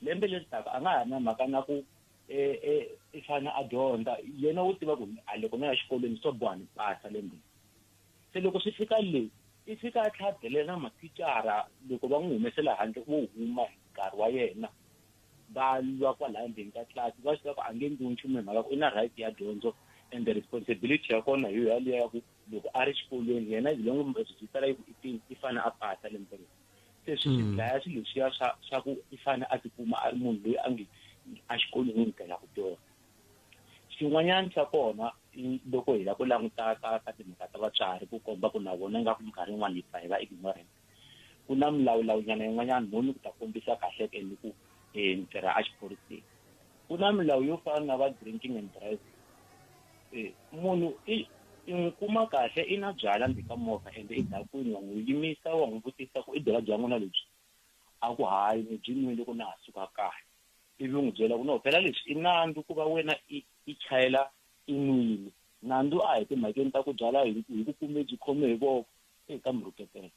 lembe leri taka a nga ha ri na mhaka na ku i fanele a dyondza yena wo tiva ku a loko no ya xikolweni swo boha ni pasa lembe se loko swi fika le i fika a tlhela a delela na mathicara loko va n'wi humesela handle wo huma hi nkarhi wa yena va lwa kwalaya ndzeni ka tlilasi va swi tiva ku a nge endliwi nchumu hi mhaka ku i na right ya dyondzo and the responsibility ya kona hi yo yaliya ya ku loko a ri xikolweni yena as long rejistara yi ku i i fanele a pasa lembe leri se swi swi dlaya swilo leswiya swa swa ku i fanele a tikuma a ri munhu loyi a nge a xikolweni ni tela ku dyondza xin'wanyana xa kona loko hi lava ku languta ka ka timhaka ta vatswari ku komba ku na vona ingaku minkarhi yin'wana hi pfa hi va ignorant ku na milawulawunyana yin'wanyana mo ni ku ta kombisa kahle ke ni ku ni tirha exiphoriseni ku na milawu yo fana na va drinking and driving munhu i i n'wi kuma kahle i na byala ndzeni ka movha ende i dakwini wa n'wi yimisa wa n'wi vutisa ku i byala bya n'wina lebyi a ku hayi ni byi nwile loko na ha suka kaya ivi u n'wi byela ku no phela leswi i nandzu ku va wena i i chayela i nwile nandzu a hi timhakeni ta ku byala hi hi ku kume byi khome hi voko eka mi rhuketela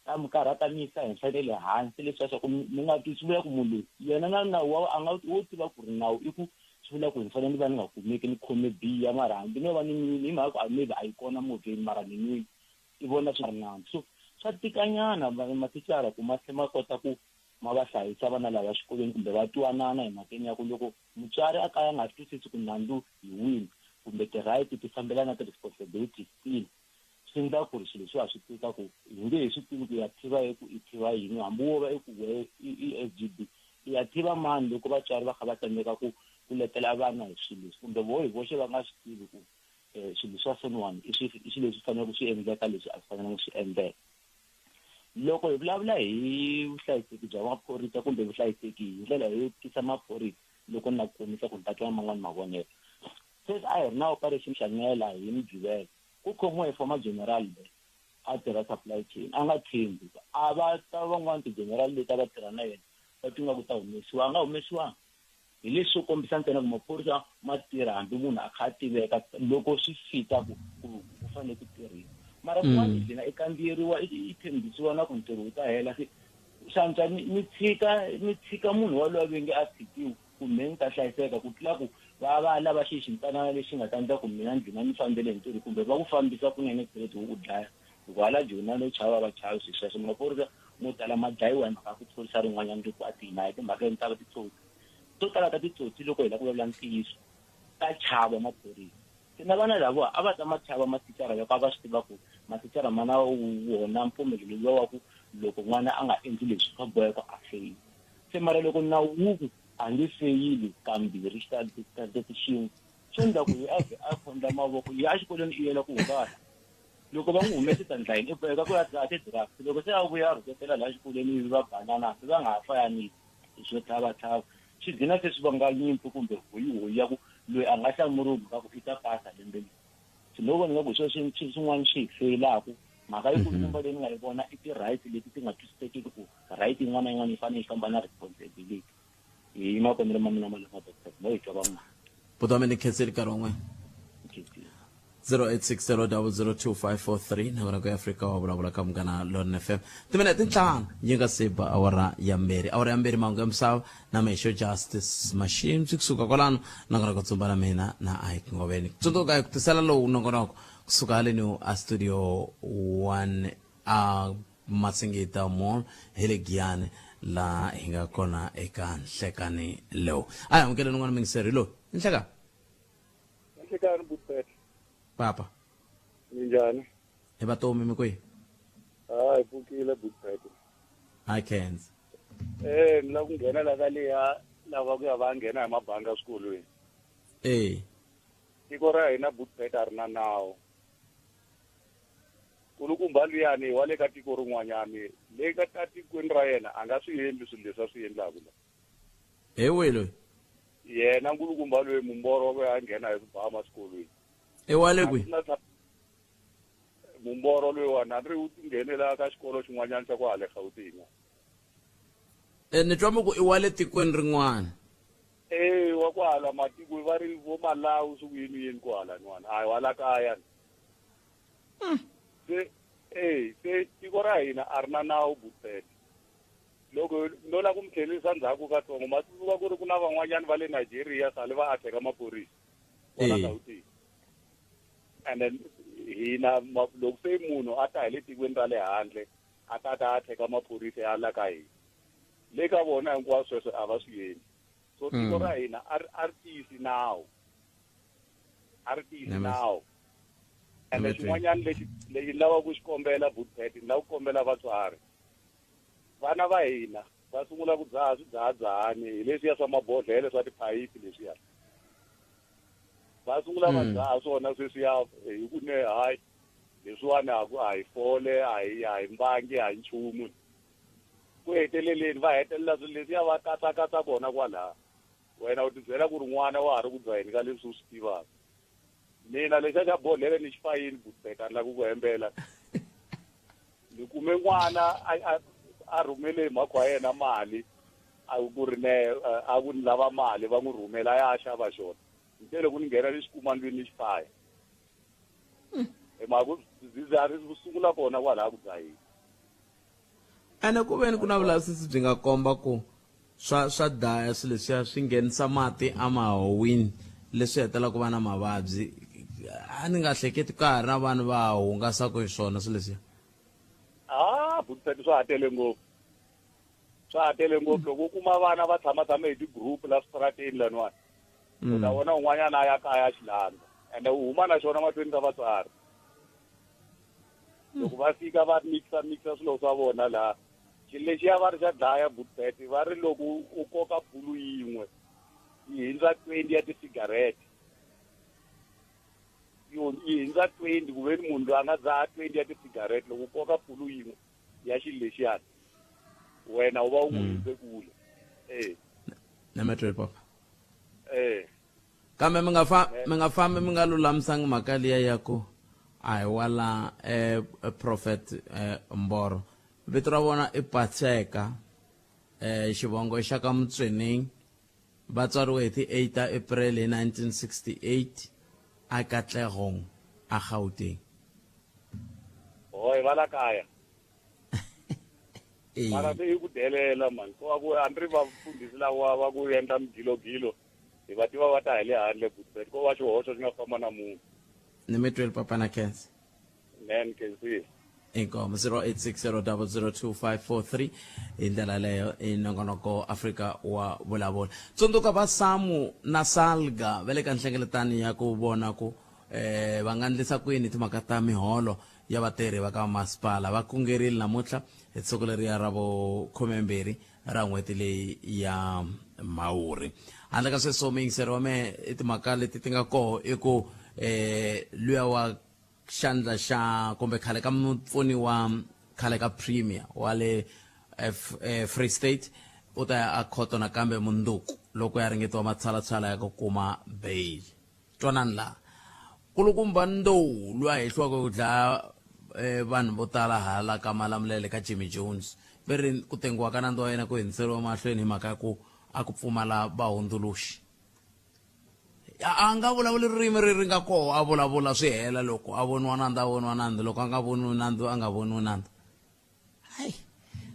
ta mi karhata mi yisa henhla na le hansi leswiya swa ku mi nga twi swi vula ku munhu loyi yena na nawu wa a nga wo tiva ku ri nawu i ku swi vula ku ni fanele ni va ni nga kumeki ni khome biya mara hambi no va ni nwile hi mhaka ku a maybe a yi kona movheni mara ni nwile i vona swi ri nandzu so swa tikanyana mathicara ku ma tlhe ma kota ku ma va hlayisa vana lava xikolweni kumbe va twanana hi mhakeni ya ku loko mutswari a kaya a nga twisisi ku nandzu hi wini kumbe ti-right ti fambelana na ti-responsibilities tini swi endla ku ri swilo leswiwa swi tika ku hi nge he swi tivi ku ya tiva eku i tiva yini hambi wo va eku we i S G B i ya tiva mani loko vatswari va kha va tsandzeka ku ku letela vana hi swilo leswi kumbe voho hi voxe va nga swi tivi ku swilo swa soniwani i swi i swilo leswi faneleke swi endleka leswi a swi fanelanga swi endleka loko hi vulavula hi vuhlayiseki bya maphorisa kumbe vuhlayiseki hi ndlela yo tisa maphorisa loko ni la ku komisa ku ni ta twa man'wani mavonelo sweswi a hi ri na operation Shanela hi Mugqivela ku khomiwe former general loyi a tirha supply chain a nga tshembi a va ta van'wana ti-general leti a va tirha na yena va twi nga ku ta humesiwa a nga humesiwanga hi leswi swo kombisa ntsena ku maphorisa ma tirha hambi munhu a kha a tiveka loko swi fita ku ku ku fanele ku tirhiwa mara kun'wana i dlina i kandziyeriwa i tshembisiwa na ku ntirho wu ta hela se swantswa ni ni tshika ni tshika munhu waloye ve nge a tshikiwi ku me ni ta hlayiseka ku tlula ku va va lava xi xintsanana lexi nga ta endla ku mina ni dlina ni fambele hi ntirho kumbe va ku fambisa kunene straight wu ku dlaya hikuva hala Joni na lo chava va chavi swilo sweswo maphorisa mo tala ma dlayiwa hi mhaka ya ku phorisa rin'wanyana ri ku a tina hi timhaka ta titsotsi to tala ta titsotsi loko hi lava ku vulavula ntiyiso ta chava maphorisa se na vana lavawa a va ta ma chava mathicara loko a va swi tiva ku mathicara ma na wona mpfumelelo luwa wa ku loko n'wana a nga endli leswi swa boheka a feyila se mara loko nawu wu ku a nge feyili kambirhi xitandati xin'we swi endla ku hi a vhe a khondla mavoko yi a xikolweni i yela ku hungasa loko va n'wi humese tandlayini i boheka ku ya dzaha ti-drugs loko se a vuya a rhuketela laha xikolweni ivi va banana hambi va nga ha fayanisi swo tlhavatlhava swi dlina se swi vanga nyimpi kumbe hoyihoyi ya ku loyi a nga hlamuriwi mhaka ku i ta pasa lembe leri se no vona nga ku hi swona swin'wana swi hi feyilaka mhaka yikulukumba leyi ni nga yi vona i ti-right leti ti nga twisisekiki ku right yin'wana na yin'wana yi fanele yi famba na responsibility hi mavonelo ma mina ma lama doctor mo hi twa van'wana buti wa mina ni khenseli nkarhi wun'we 0860002543 nambara ya Afrika wa vulavula ka Munghana Lonene FM timinete tintlhanu yi nga se ba awara ya mbirhi awara ya mbirhi mahungu ya misava na mexo Justice Mashimsi kusuka kwalano nongonoko tsumba na mina na Ike Ngoveni tsundzuka hi ku tisela lowu nongonoko kusuka haleni a studio 1 a Masingita Mall hi le Giyani laha hi nga kona eka nhlekani lowu a hi amukeleni un'wana mingiseri hi loyi nhlekani Nhlikani Butbet. Papa. Minjhani? Hi vatomi mi kwihi? Hayi pfukile Butbet. Hi Kenz. Ni lava ku nghena la ka leya lava ku ya va nghena hi mabanga eswikolweni. E. Tiko ra hina Bootpet a ri na nawu. Kulukumba luyani wa le ka tiko rin'wanyani le ka ka tikweni ra yena a nga swi endli swilo leswi a swi endlaku la. He wihi loyi? Yena nkulukumba loyi mumboro wa ku ya nghena hi swibamu eswikolweni. I wa le kwihi? Mumboro loyiwani a ni ri u tinghenela ka xikolo xin'wanyana xa kwale Gauteng. E, ni twa mi ku i wa le tikweni rin'wana. E, wa kwala matiko va ri vo Malawi swi ku yini yini kwala nwana. A hi wa la kaya. Se e se tiko ra hina a ri na nawu Bootpet. Loko no la ku mi tlhelerisa ndzhaku katsongo ma tsundzuka ku ri ku na van'wanyana va le Nigeria sale va attack maphorisa kwala Gauteng. And then hina loko se munhu a ta hi le tikweni ra le handle a ta ta attack maphorisa ya la ka hina. Le ka vona hinkwaswo sweswo a va swi endli. So tiko ra hina a ri a ri tiyisi nawu. A ri tiyisi nawu. Ende xin'wanyana lexi lexi ni lavaka ku xi kombela Bootpet ni lava ku kombela vatswari. Vana va hina va sungula ku dzaha swidzahadzahani hi leswiya swa mabodhlele swa tiphayiphi leswiya. Va sungula va dzaha swona sweswiya hi ku ne hayi leswiwani a ku a hi fole a hi a hi mbangi a hi nchumu. Ku heteleleni va hetelela swilo leswiya va katsakatsa kona kwalaha. Wena u tibyela ku ri n'wana wa ha ri ku dzaheni ka leswi u swi tivaka. Mina lexiya xa bodlhele ni xi fayini Bootpet a ni lavi ku ku hembela. Ni kume n'wana a a a rhumele hi mhakhi wa yena mali a ku ri ne a ku ni lava mali va n'wi rhumela a ya a xava xona. Ni te loko ni nghena ni xi kuma ndlwini ni xi faya. Hi mhaka ku swidzidziharisi ku sungula kona kwalaya ku dzaheni. Ene ku veni ku na vulavisisi byi nga komba ku swa swa daya swilo leswiya swi nghenisa mati emahowini leswi hetelelaka ku va na mavabyi a ni nga hleketi ka ha ri na vanhu va hungasaka hi swona swilo leswiya. Ah, Bootpet swa ha tele ngopfu. Swa ha tele ngopfu loko u kuma vana va tshama tshame hi ti-group la switarateni laniwani. U ta vona un'wanyana a ya kaya a xi landza ende u huma na xona mahlweni ka vatswari. Loko va fika va mixa mixa swilo swa vona laha xilo lexiya va ri xa dlaya Bootpet va ri loko u koka bulu yin'we yi hindza 20 ya tisigarete yi hindza 20 ku veni munhu loyi a nga dzaha 20 ya tisigarete loko u koka bulu yin'we ya xilo lexiyani wena u va u n'wi hindze kule e Nametweli papa. E. Kambe mi nga fa mi nga fambi mi nga lulamisangi mhaka liya ya ku a hi wala eh, prophet eh, Mboro. Vito ra vona i Patseka eh, xivongo xa ka Mutsweneng. Va tswariwe hi ti 8 ta April hi 1968 a Katlehong a Gauteng. Hoi va la kaya. Mara se i ku delela mani. Ko va ku a ni ri vafundhisi lava va ku endla migilogilo hi va tiva va ta hi le handle Bootpet ko va xihoxo xi nga famba na munhu. Ni mi tweli papa na khensa. Nan khensile. Inkomu 0860002543 hi ndlela yaleyo i nongonoko Afrika wa vulavula. Tsundzuka va SAMU na SALGA va le ka nhlengeletano ya ku vona ku eh va nga ndlisa ku yini timhaka ta miholo ya vatirhi va ka masipala. Va kungerile namuntlha hi siku leriya ra vo khumembirhi ra n'hweti leyi ya Mhawuri. Handle ka sweswo muyingiseri wa mehe i timhaka leti ti nga koho i ku eh luya wa xandla xa kumbe khale ka mupfuni wa khale ka premier wa le eh, Free State u ta ya a khoto nakambe munduku loko ya ringetiwa matshalatshala ya ku kuma bail. Twanani laha kulukumba Ndou loyi a hehliwaka ku dlaya eh, vanhu vo tala hala ka Malamulele ka Jimmy Jones ve ri ku tengiwa ka nandzu wa yena ku hundziseriwa mahlweni hi mhaka ya ku a ku pfumala vahundzuluxi. A nga vulavuli ririmi ri ri nga koho a vulavula swi hela loko a voniwa nandzu a voniwa nandzu loko a nga voniwi nandzu a nga voniwi nandzu. Hayi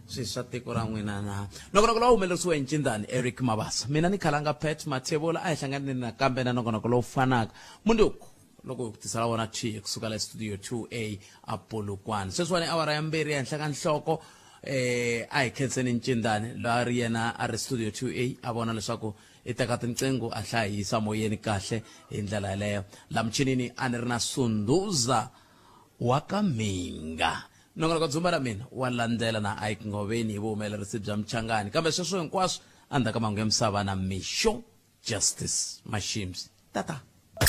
swi swa tiko ra n'wina na nongonoko lowu humelerisiwe hi ncindani Eric Mabasa mina ni khalanga Pat Mathebula a hi hlanganeni nakambe na nongonoko lowu fanaka munduku loko hi ku tisela wona thi kusuka la studio 2A a Polokwane sweswiwani awara ya mbirhi ehenhla ka nhloko eh a hi khenseni ncindani loyi a ri yena a ri studio 2A a vona leswaku i teka tinqingho a hlaya hi yisa moyeni kahle hi ndlela yaleyo la muchinini a ni ri na Sunduza wa ka Mhinga nongonoko dzumba ra mina wa landzela na Ike Ngoveni hi vuhumelerisi bya Mchangani kambe sweswo hinkwaswo Endzhaku ka mahungu ya misava na Mixo Justice Mashimbyi. Tata.